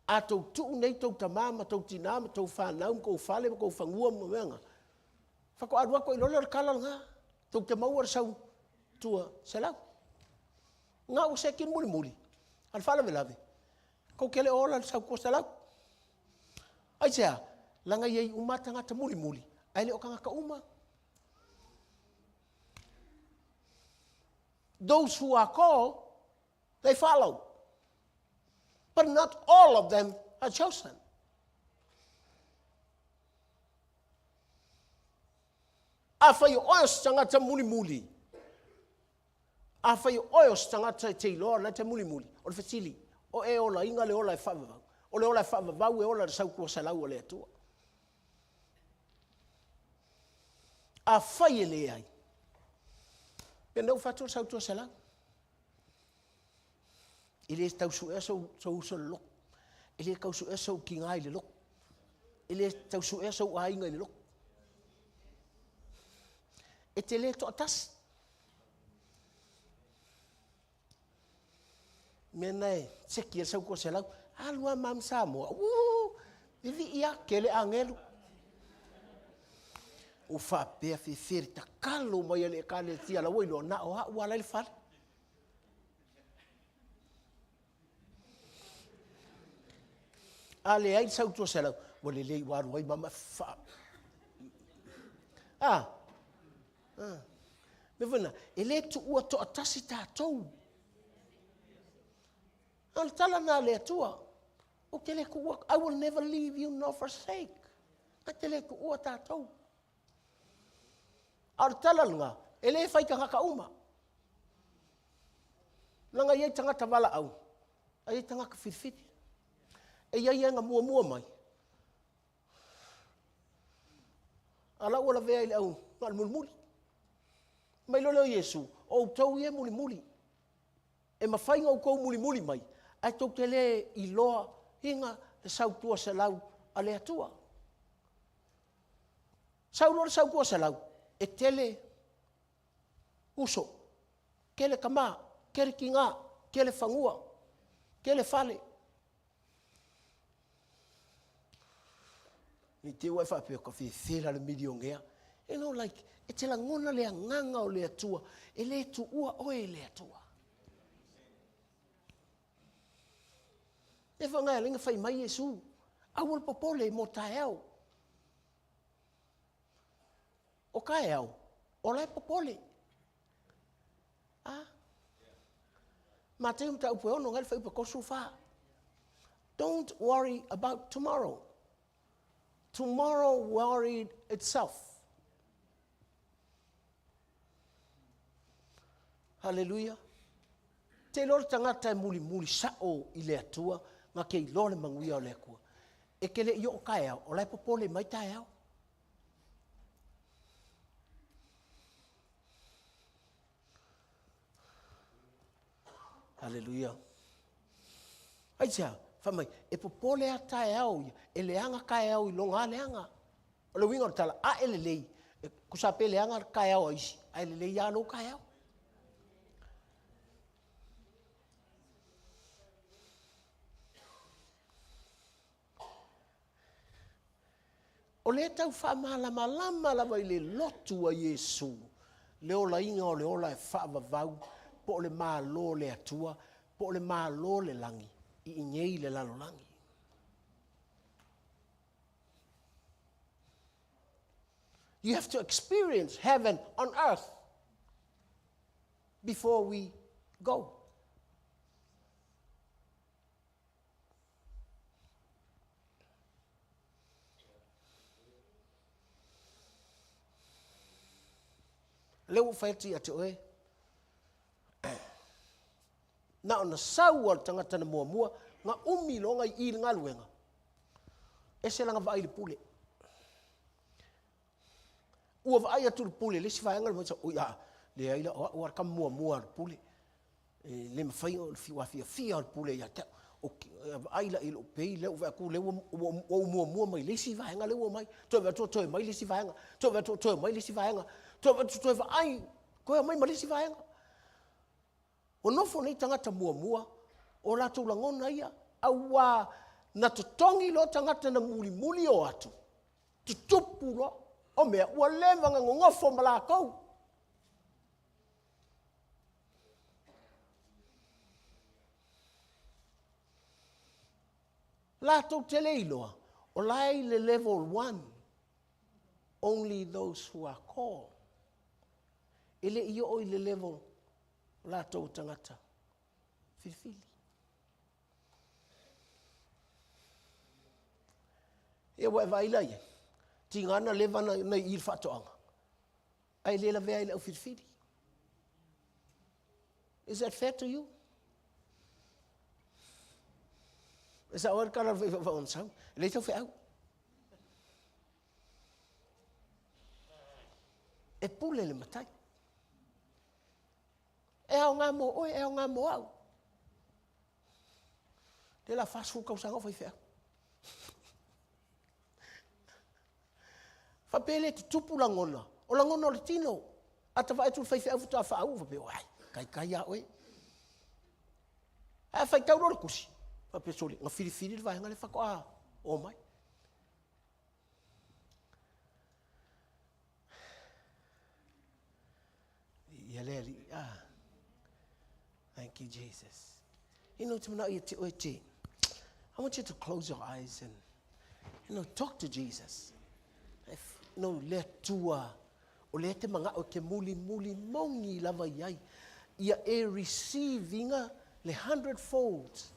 A tou tuu nei tou tamā ma tou tinā ma tou fanau ma tou fale ma tou fanua ma mea na, faatoa alu atu ai loa lea o le tala lena, tou te maua le sau tua selau. Na ua seki le mulimuli, a o le faalavelave, tou te le o ola i le sau tua selau. Aisea? Leaga e i ai uma lava tagata mulimuli, ae le o tagata uma. Those who are called, they follow. But not all of them are chosen. Afai o oe o se tagata mulimuli, afai o oe o se tagata e te iloa o la e te mulimuli, o le fesili, o e olaina le ola e faavavau. O le ola e faavavau e ola i le sautua selau a le Atua. Afai e leai, pea ua fatu le sautua selau. E le tau suea sou, sou uso i le lotu. E le tau suea sou tiga i le lotu. E le tau suea sou aiga i le lotu. E te le toatasi. Mea na e seki ai le sau 200, alu lava ma Samoa, uu, vivii lava, kele agelu. Ua faapea fefe le tatalo mai a le Ekalesia la ua iloa na o a'u lava la i le fale. A leai le sau 200, ua lelei ua alu ai mama e faa... A, a. Mea foi lena, e le tuua toatasi tatou. O le tala lena a le Atua, ou te le tuua, I will never leave you nor forsake. Na te le tuua tatou. A o le tala lena, e le fai tagata uma. Leaga e i ai tagata valaau, a i ai tagata filifili. E i ai e na muamua mai, a la ua lavea i le au na o le mulimuli. Mai loa lea o Iesu, o outou ia e mulimuli. E mafai ona outou mulimuli mai, ae tou te le iloa ina le sau 200 a le Atua. Sau loa le sau 200, e tele uso, tele tama, tele tina, tele fanua, tele fale. Ne i te i ua e faapea, ua fefe la le milionea. You know like, e te lagona le agaga o le Atua, e le tuua oe e le Atua. Lea foi na ala ai ona fai mai Iesu, aua le popole mo taeao. O taeao, o la e popole. A? Mateo mataupu e 6 gai le fuaiupu e 34. Don't worry about tomorrow. Tomorrow worried itself. Hallelujah. Te iloa le tagata e mulimuli sao i le Atua, na te iloa le manuia o le Atua. E te le i oo taeao, o la e popole mai taeao. Haleluia. Aisea? Fai mai, e popole a taeao ia, e leaga taeao i lona a leaga. O le uiga o le tala, a e lelei, e tusa pe leaga le taeao a isi, ae lelei lava lou taeao. O lea e tau faamalamalama lava i le lotu a Iesu le olaina o le ola e faavavau po o le Malo o le Atua po o le Malo o le lagi i inei i le lalolagi. You have to experience heaven on earth before we go. Lea ua ou fai atu ia te oe, na ona sau lava o le tagata na muamua, na umi loa ona i i le galuega, ese lana vaai i le pule. Ua vaai atu le pule i le isi vaega, oi a, leai la, o au lava le tama muamua a le pule. E le mafai ona ua fiafia le pule ia te au. Vaai la i lou pay lea ua vaai atu lea ua ou muamua mai le isi vaega lea ua omai. Toe vaai atu ua toe omai le isi vaega. Toe vaai atu ua toe omai le isi vaega. Toe vaai atu toe vaai, toe omai ma le isi vaega. Ua nofo nei tagata muamua, o latou lagona ia, auā na totogi loa tagata na mulimuli o atu, tutupu loa, o mea ua leva ona nonofo ma latou. Latou te le iloa, o la e i le level one, only those who are called. E le i oo i le level o latou o tagata filifili. Ia ua e vaai la i ai, tiga na leva na i i le faatoaga, ae le lavea ai le au filifili. Is that fair to you? E sao ai le tala o le faifeau ona sau, e leai sau feau. E pule le matai. E aoga mo oe, e aoga mo au. Lea la 40 tausaga o faifeau. Faapea le tutupu lagona, o lagona o le tino. A ta vaai atu i le faifeau faatoa faauu, faapea, ai, taitai lava oe. Ae a faitau loa le tusi, faapea sole, na filifili le vaega lea faatoa omai. Ia le Alii, ah. Thank you, Jesus. You know, te manao ia te oe te. I want you to close your eyes and, you know, talk to Jesus. If, you know, le Atua, o lea te mangao e te muli muli mongi lava i ai, ia e receive inga le hundred folds.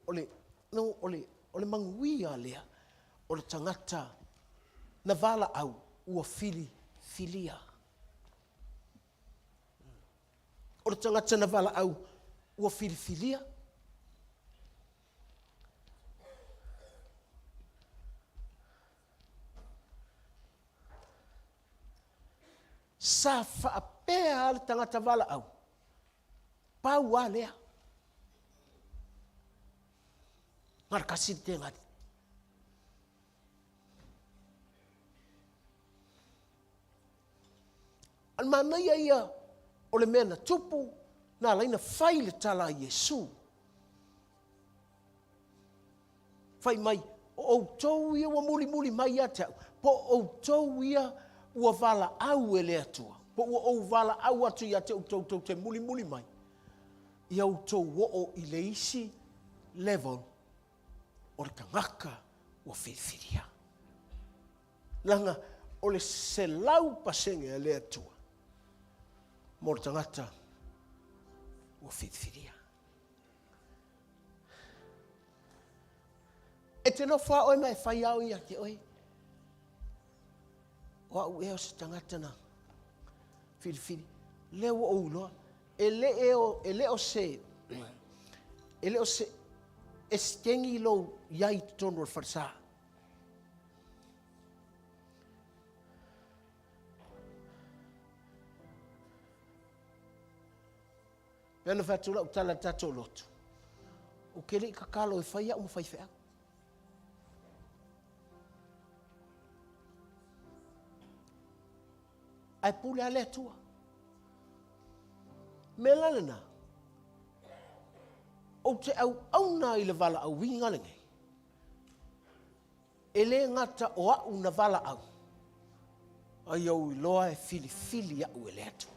O le, no, o le, o le manuia lea o le tagata na valaau ua filifilia. O le tagata na valaau ua filifilia. Sa faapea le tagata valaau Pau a lea. Na o le tasi le tegali. A le manaia ia o le mea na tupu, na ala ai na fai le tala a Iesu. Fai mai, o outou ia ua mulimuli mai ia te au, po o outou ia ua valaau e le Atua, po ua ou valaau atu ia te outou tou te mulimuli mai, ia outou oo i le isi level o le tagata ua filifilia. Leaga o le 100% a le Atua mo le tagata ua filifilia. E te nofo a oe ma e fai ao ia te oe. O au ea o se tagata na filifili. Lea ua ou iloa. E le e o, e le o se, e le o se esetegi lou iai i totonu o le falesa. Pei ona fai atu lau tala i le tatou lotu, ou te le i tatalo e fai au ma faifeau. Ae pule lava le Atua. Mea la lena, ou te auauna i le valaauina lenei, E le gata o au na valaau, a ia ou iloa e filifili au e le Atua.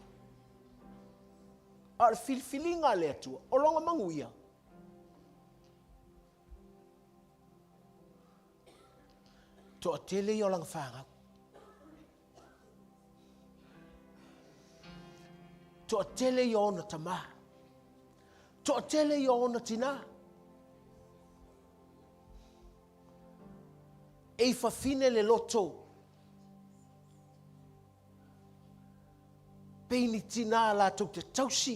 A o le filifiliga a le Atua, o lona manuia. Toatele ia o lana fanau. Toatele ia o ona tamā. Toatele ia o ona tinā. E i fafine le loto. Pei ni tinā latou te tausi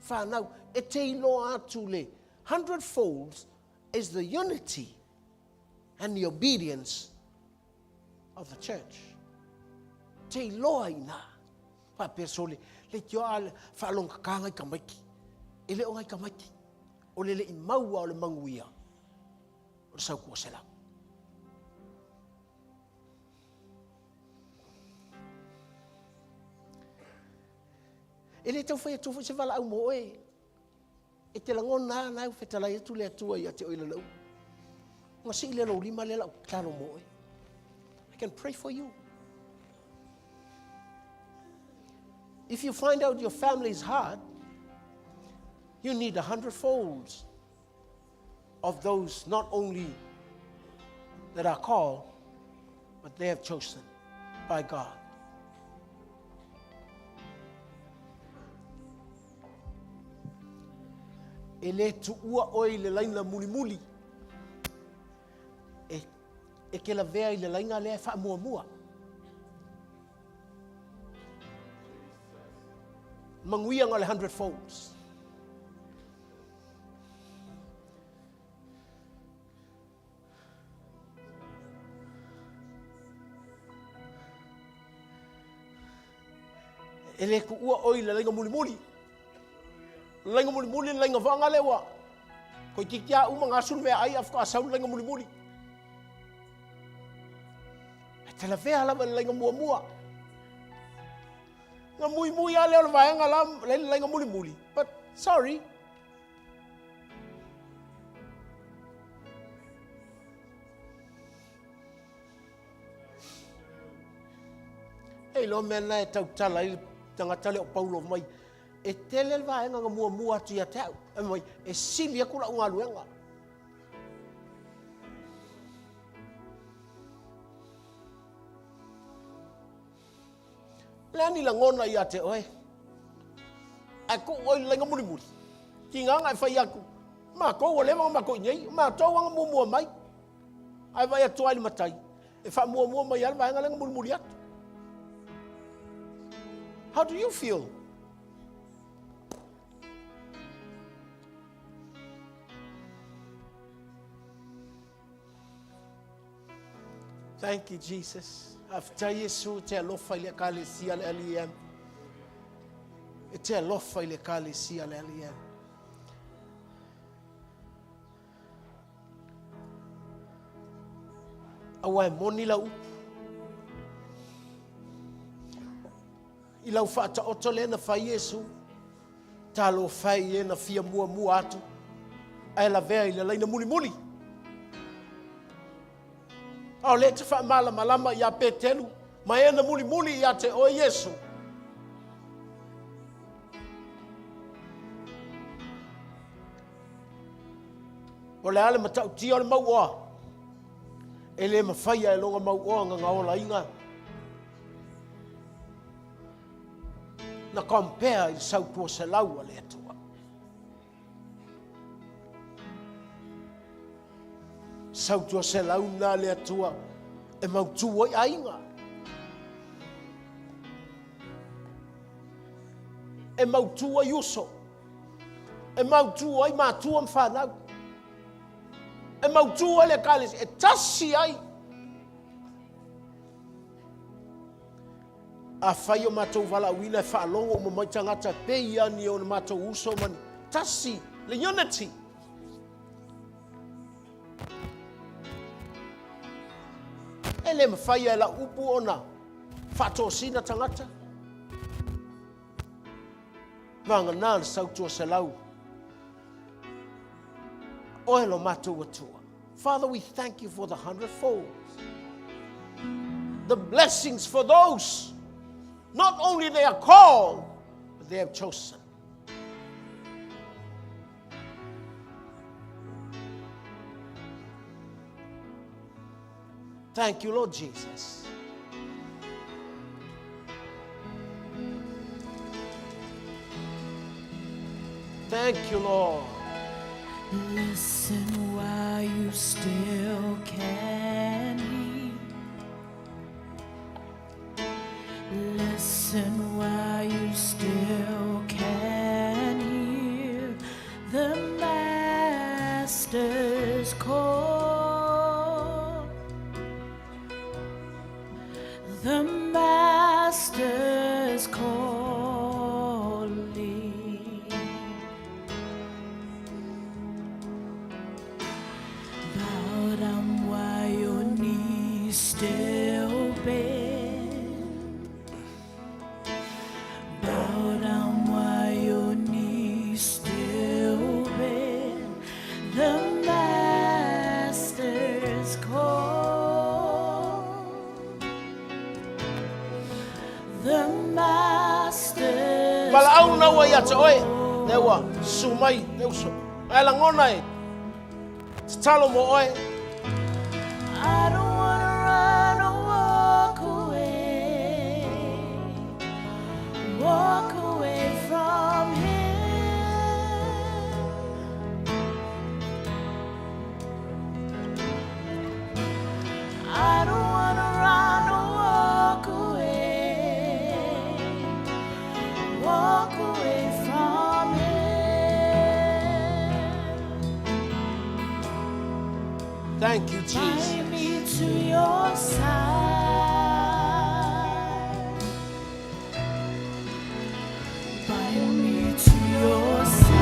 whanau e te iloa atu le hundred folds is the unity and the obedience of the church. Te iloa ina. Faapea sole, le tio a whaalongakanga i tamaiti. E le o ngai tamaiti. O le le i maua o le manuia. O le sautua selau. E le tau fai atu foi se valaau mo oe. E te lagona a na e fetalai atu le Atua ia te oe i lana upu. Ona sii lea o lou lima lea lau tatalo mo oe. I can pray for you. If you find out your family is hard, you need a hundred folds of those not only that are called, but they have chosen by God. E le tuua oe i le laina mulimuli. E, e te lavea i le laina lea e faamuamua. Manuia na le hundred folds. E le tuua oe i le laina mulimuli. Le laina mulimuli le laina vaga lea ua toeitiiti lava uma gasu le meaai ae faatoa sau le laina mulimuli. E te lavea lava i le laina muamua. Na muimui lava lea o le vaega la la i le laina mulimuli, but sorry. E iloa mea na e tautala ai le tagata lea o Paulo mai, e tele le vaega na muamua atu ia te au, e mai, e sili atu lau galuega. Le a ni lagona ia te oe, ae tuu oe i le laina mulimuli, tiga na e fai atu, matou ua leva ona matou i inei, o matou lava na muamua mai. Ae vaai atu lava i le matai, e faamuamua mai lava le vaega lea na mulimuli atu. How do you feel? Thank you, Jesus. Faafetai Iesu e te alofa i le Ekalesia le LEM. E te alofa i le Ekalesia le LEM. Aua e moni lau upu. I lau faataoto lea na fai Iesu, talofa e i e na fia muamua atu, ae lavea i le laina mulimuli. A o lea e te faamalamalama ia Petelu ma e na mulimuli ia te oe Iesu. O le a le matautia o le mauoa? E le mafaia e lona mauoa gagaolaiga na compare i le sautua selau a le Atua. Sautua selau na le Atua e mautū ai aiga. E mautū ai uso. E mautū ai matua ma fanau. E mautū ai le ekalesia. E tasi ai. Afai o matou valaauina e faalogo uma mai tagata e pei ia ni o matou uso ma ni tasi le unity. E le mafai e lau upu ona faatosina tagata. Vagana le sautua selau. Oe lo matou Atua. Father, we thank you for the hundredfolds. The blessings for those, not only they are called, but they have chosen. Thank you, Lord Jesus. Thank you, Lord. Listen while you still can hear. Listen while you still can hear the Master's call. The Master's calling. Bow down while your knees still bend. Bow down while your knees still bend. The Master's call. The Master's Valaau na ua ia te oe, lea ua susu mai le uso. Ae lagona e tatalo mo oe. I don't wanna run or walk away. Walk away from him. I don't wanna run or walk away. Walk away from him. Thank you, Jesus. Bind me to your side. Bind me to your side.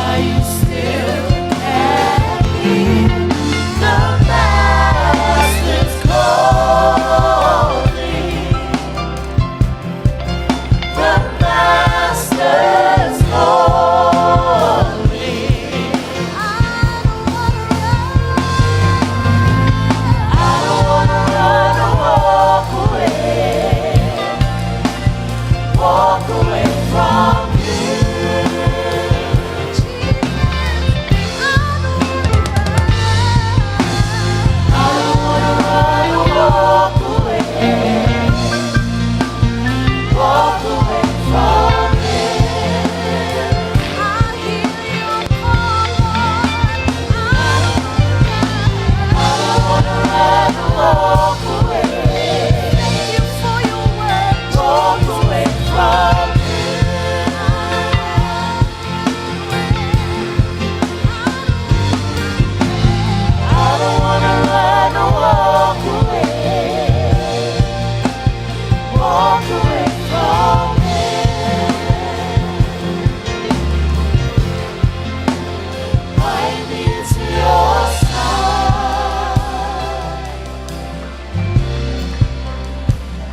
Are you still happy? The Master's calling. The Master's calling. I don't wanna run or walk away. Walk away from you. I don't wanna run or walk away. Walk away from him. I don't wanna run or walk away. Walk away from him. I don't wanna run or walk away. Walk away from him. Bind me to your side.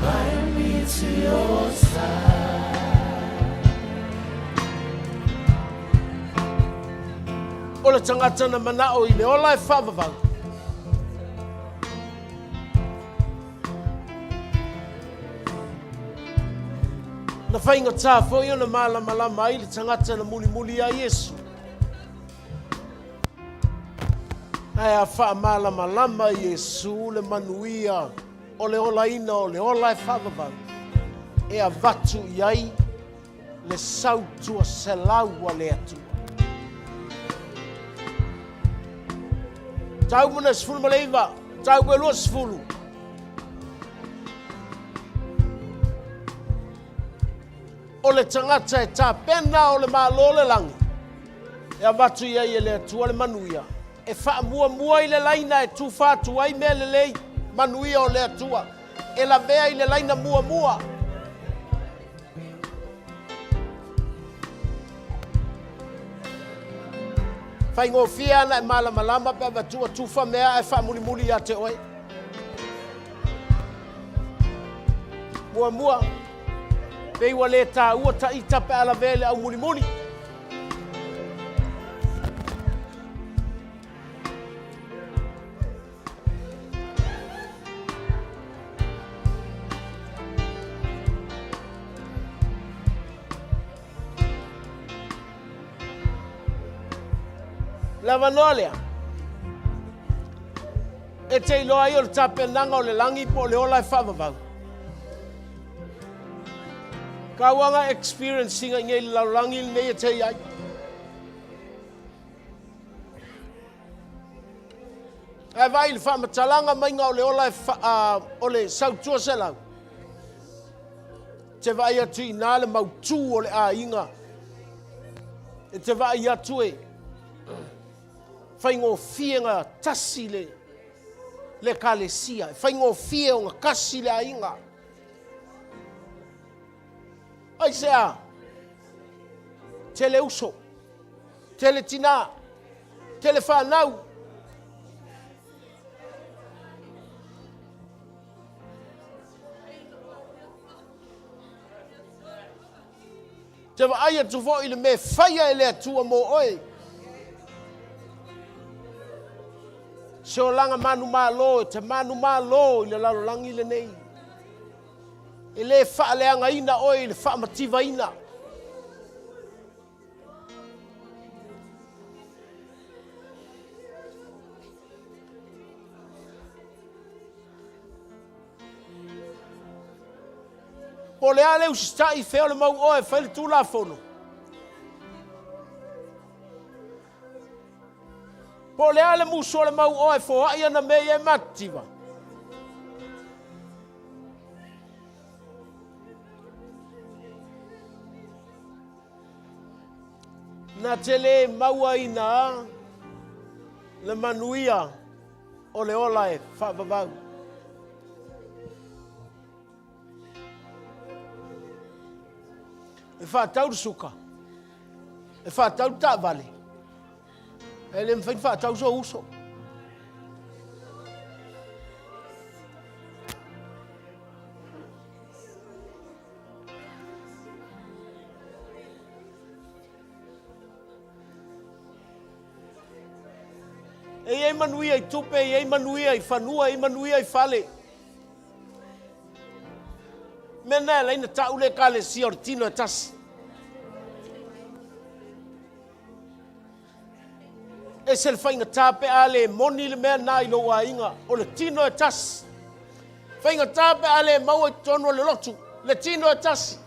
Bind me to your side. O le tagata na manao i le ola e faavavau. Na faigata foi ona malamalama ai le tagata na mulimuli iā Iesu. Ae a faamalamalama Iesu le manuia o le olaina o le ola e faavavau, e avatu i ai le sautua selau a le Atua. Mataupu na 19, mataupu e 20. O le tagata e tapena o le Malo o le lagi, e avatu i ai e le Atua le manuia, e faamuamua i le laina e tufa atu ai mea lelei, manuia o le Atua, e lavea i le laina muamua. Faigofie ana e malamalama pe avatua tufa mea ae faamulimuli ia te oe. Muamua, pei ua le taua ta ita pe a lavea i le aumulimuli. Le avanoa lea e te iloa ai o le tapenaga o le lagi po o le ola e faavavau. Kauaga experience inga i nei le lalolagi lenei e te i ai. Ae vaai i le faamatalaga maiga o le ola e o le sautua selau. Te vaai atu i ina le mautū o le aiga. E te vaai atu e faigofie na tasi le le ekalesia, e faigofie ona kasi le aiga. Aisea? Tele uso, tele tinā, tele whanau. Te vaai atu foi i le mea e faia e le Atua mō oe. Se olaga manumalo, e te manumalo i le lalolagi lenei. E le faaleagaina oe i le faamativaina. Po o le a le usitai fea o le mau oe e fai le Tulafono? Po o le a le musu o le mau oe e foai ana mea ia e matitiva? Na te le mauaina le manuia o le ola e faavavau. E faatau le suka, e faatau le taavale. Ae le mafai ona faatau sou uso. E i ai manuia i tupe, e i ai manuia i fanua, e i ai manuia i fale. Mea na e ala ai ona tau le Ekalesia o le tino e tasi. Ese le faigata pe a le moni le mea na i lou aiga, o le tino e tasi. Faigata pe a le maua i totonu o le lotu, le tino e tasi.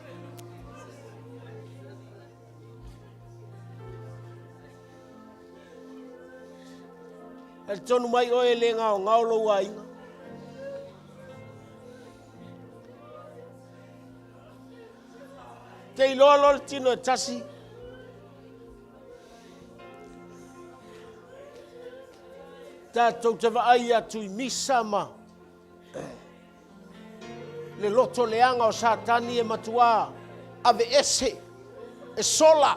Talitonu mai oe e le gaogao lou aiga. Te iloa loa le tino e tasi. Tatou te vaai atu i misa ma le loto leaga o Satani e matuā aveese, e sola.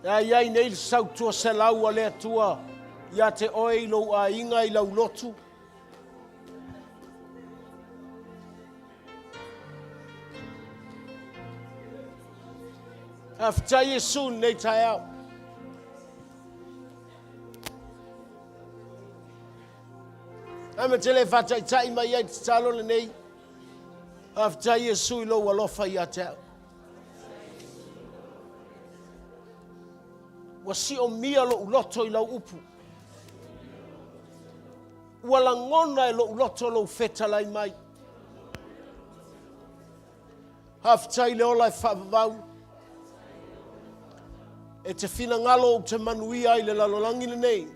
E ai ai nei le sautua selau a le Atua ia te oe i lou aiga i lau lotu. Faafetai Iesu i lenei taeao. Ae ma te le faataitai mai ai tatalo lenei. Faafetai Iesu i lou alofa ia te au. Ua siomia lou loto i lau upu. Ua lagona e lou loto lou fetalai mai. Faafetai le ola e faavavau. E te finagalo ou te manuia ai le lalolagi lenei.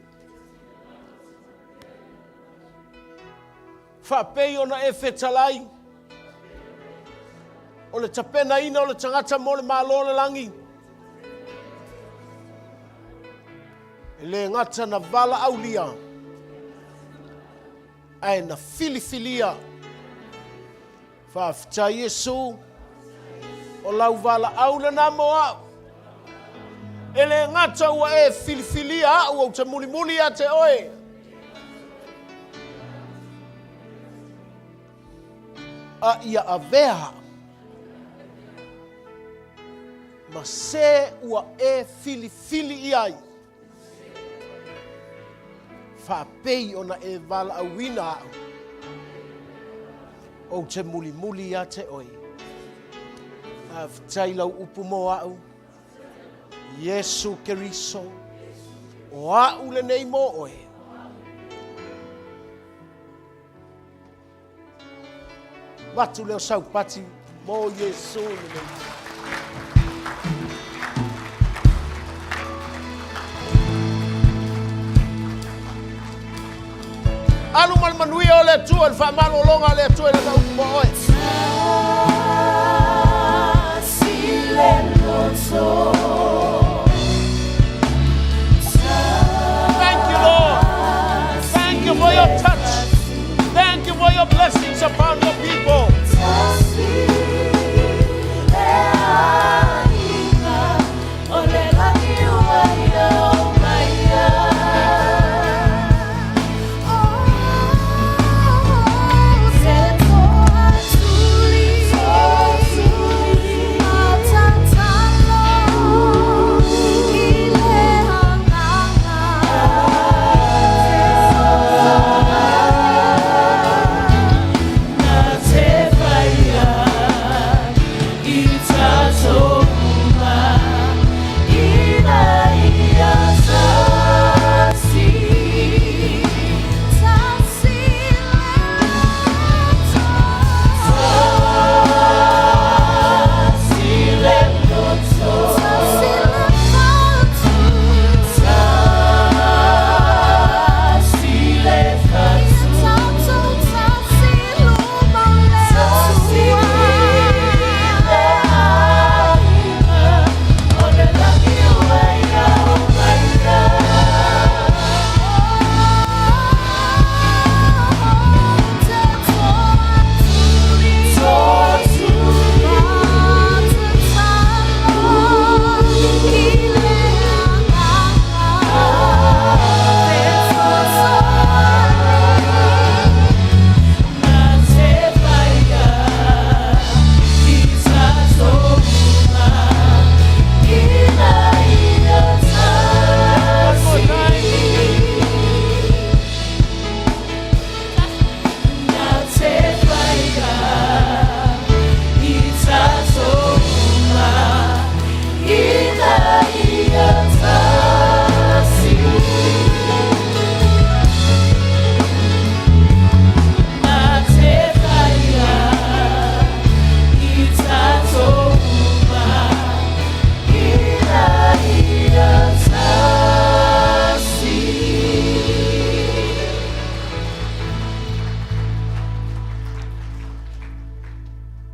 Faapei ona e fetalai, o le tapenaina o le tagata mo le Malo o le lagi. E le gata na valaaulia, ae na filifilia. Faafetai Iesu, o lau valaau lena mo au. E le gata ua e filifilia au ou te mulimuli ia te oe. A ia avea au ma se ua e filifili i ai. Faapei ona e valaauina au, ou te mulimuli ia te oe. Faafetai lau upu mo au, Iesu Keriso, o au lenei mo oe. Avatu lea o saupati mo Iesu lenei. Alu ma le manuia o le Atua, le faamalologa a le Atua i lana upu mo oe. Thank you, Lord. Thank you for your touch. Thank you for your blessings upon your people.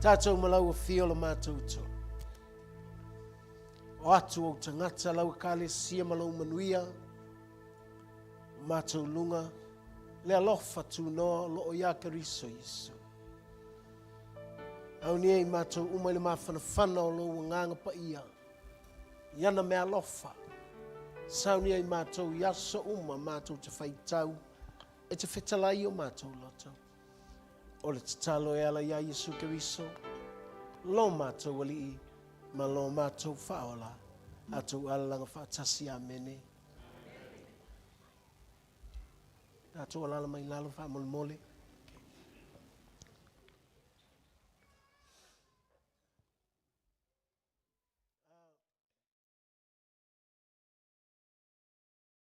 Tatou ma lau afio lo matou Atua. O atu ou tagata lau ekalesia ma lou manuia, o matou luga, le alofa tunoa o loo iā Keriso Iesu. Aunia i matou uma i le mafanafana o lou agaga paia, i ana meaalofa. Saunia i matou i aso uma matou te faitau e te fetalai i o matou loto. O le tatalo e ala iā Iesu Keriso, lo matou Alii ma lo matou Faaola, atou alalaga faatasi. Amene. Tatou alala mai lalo faamolemole.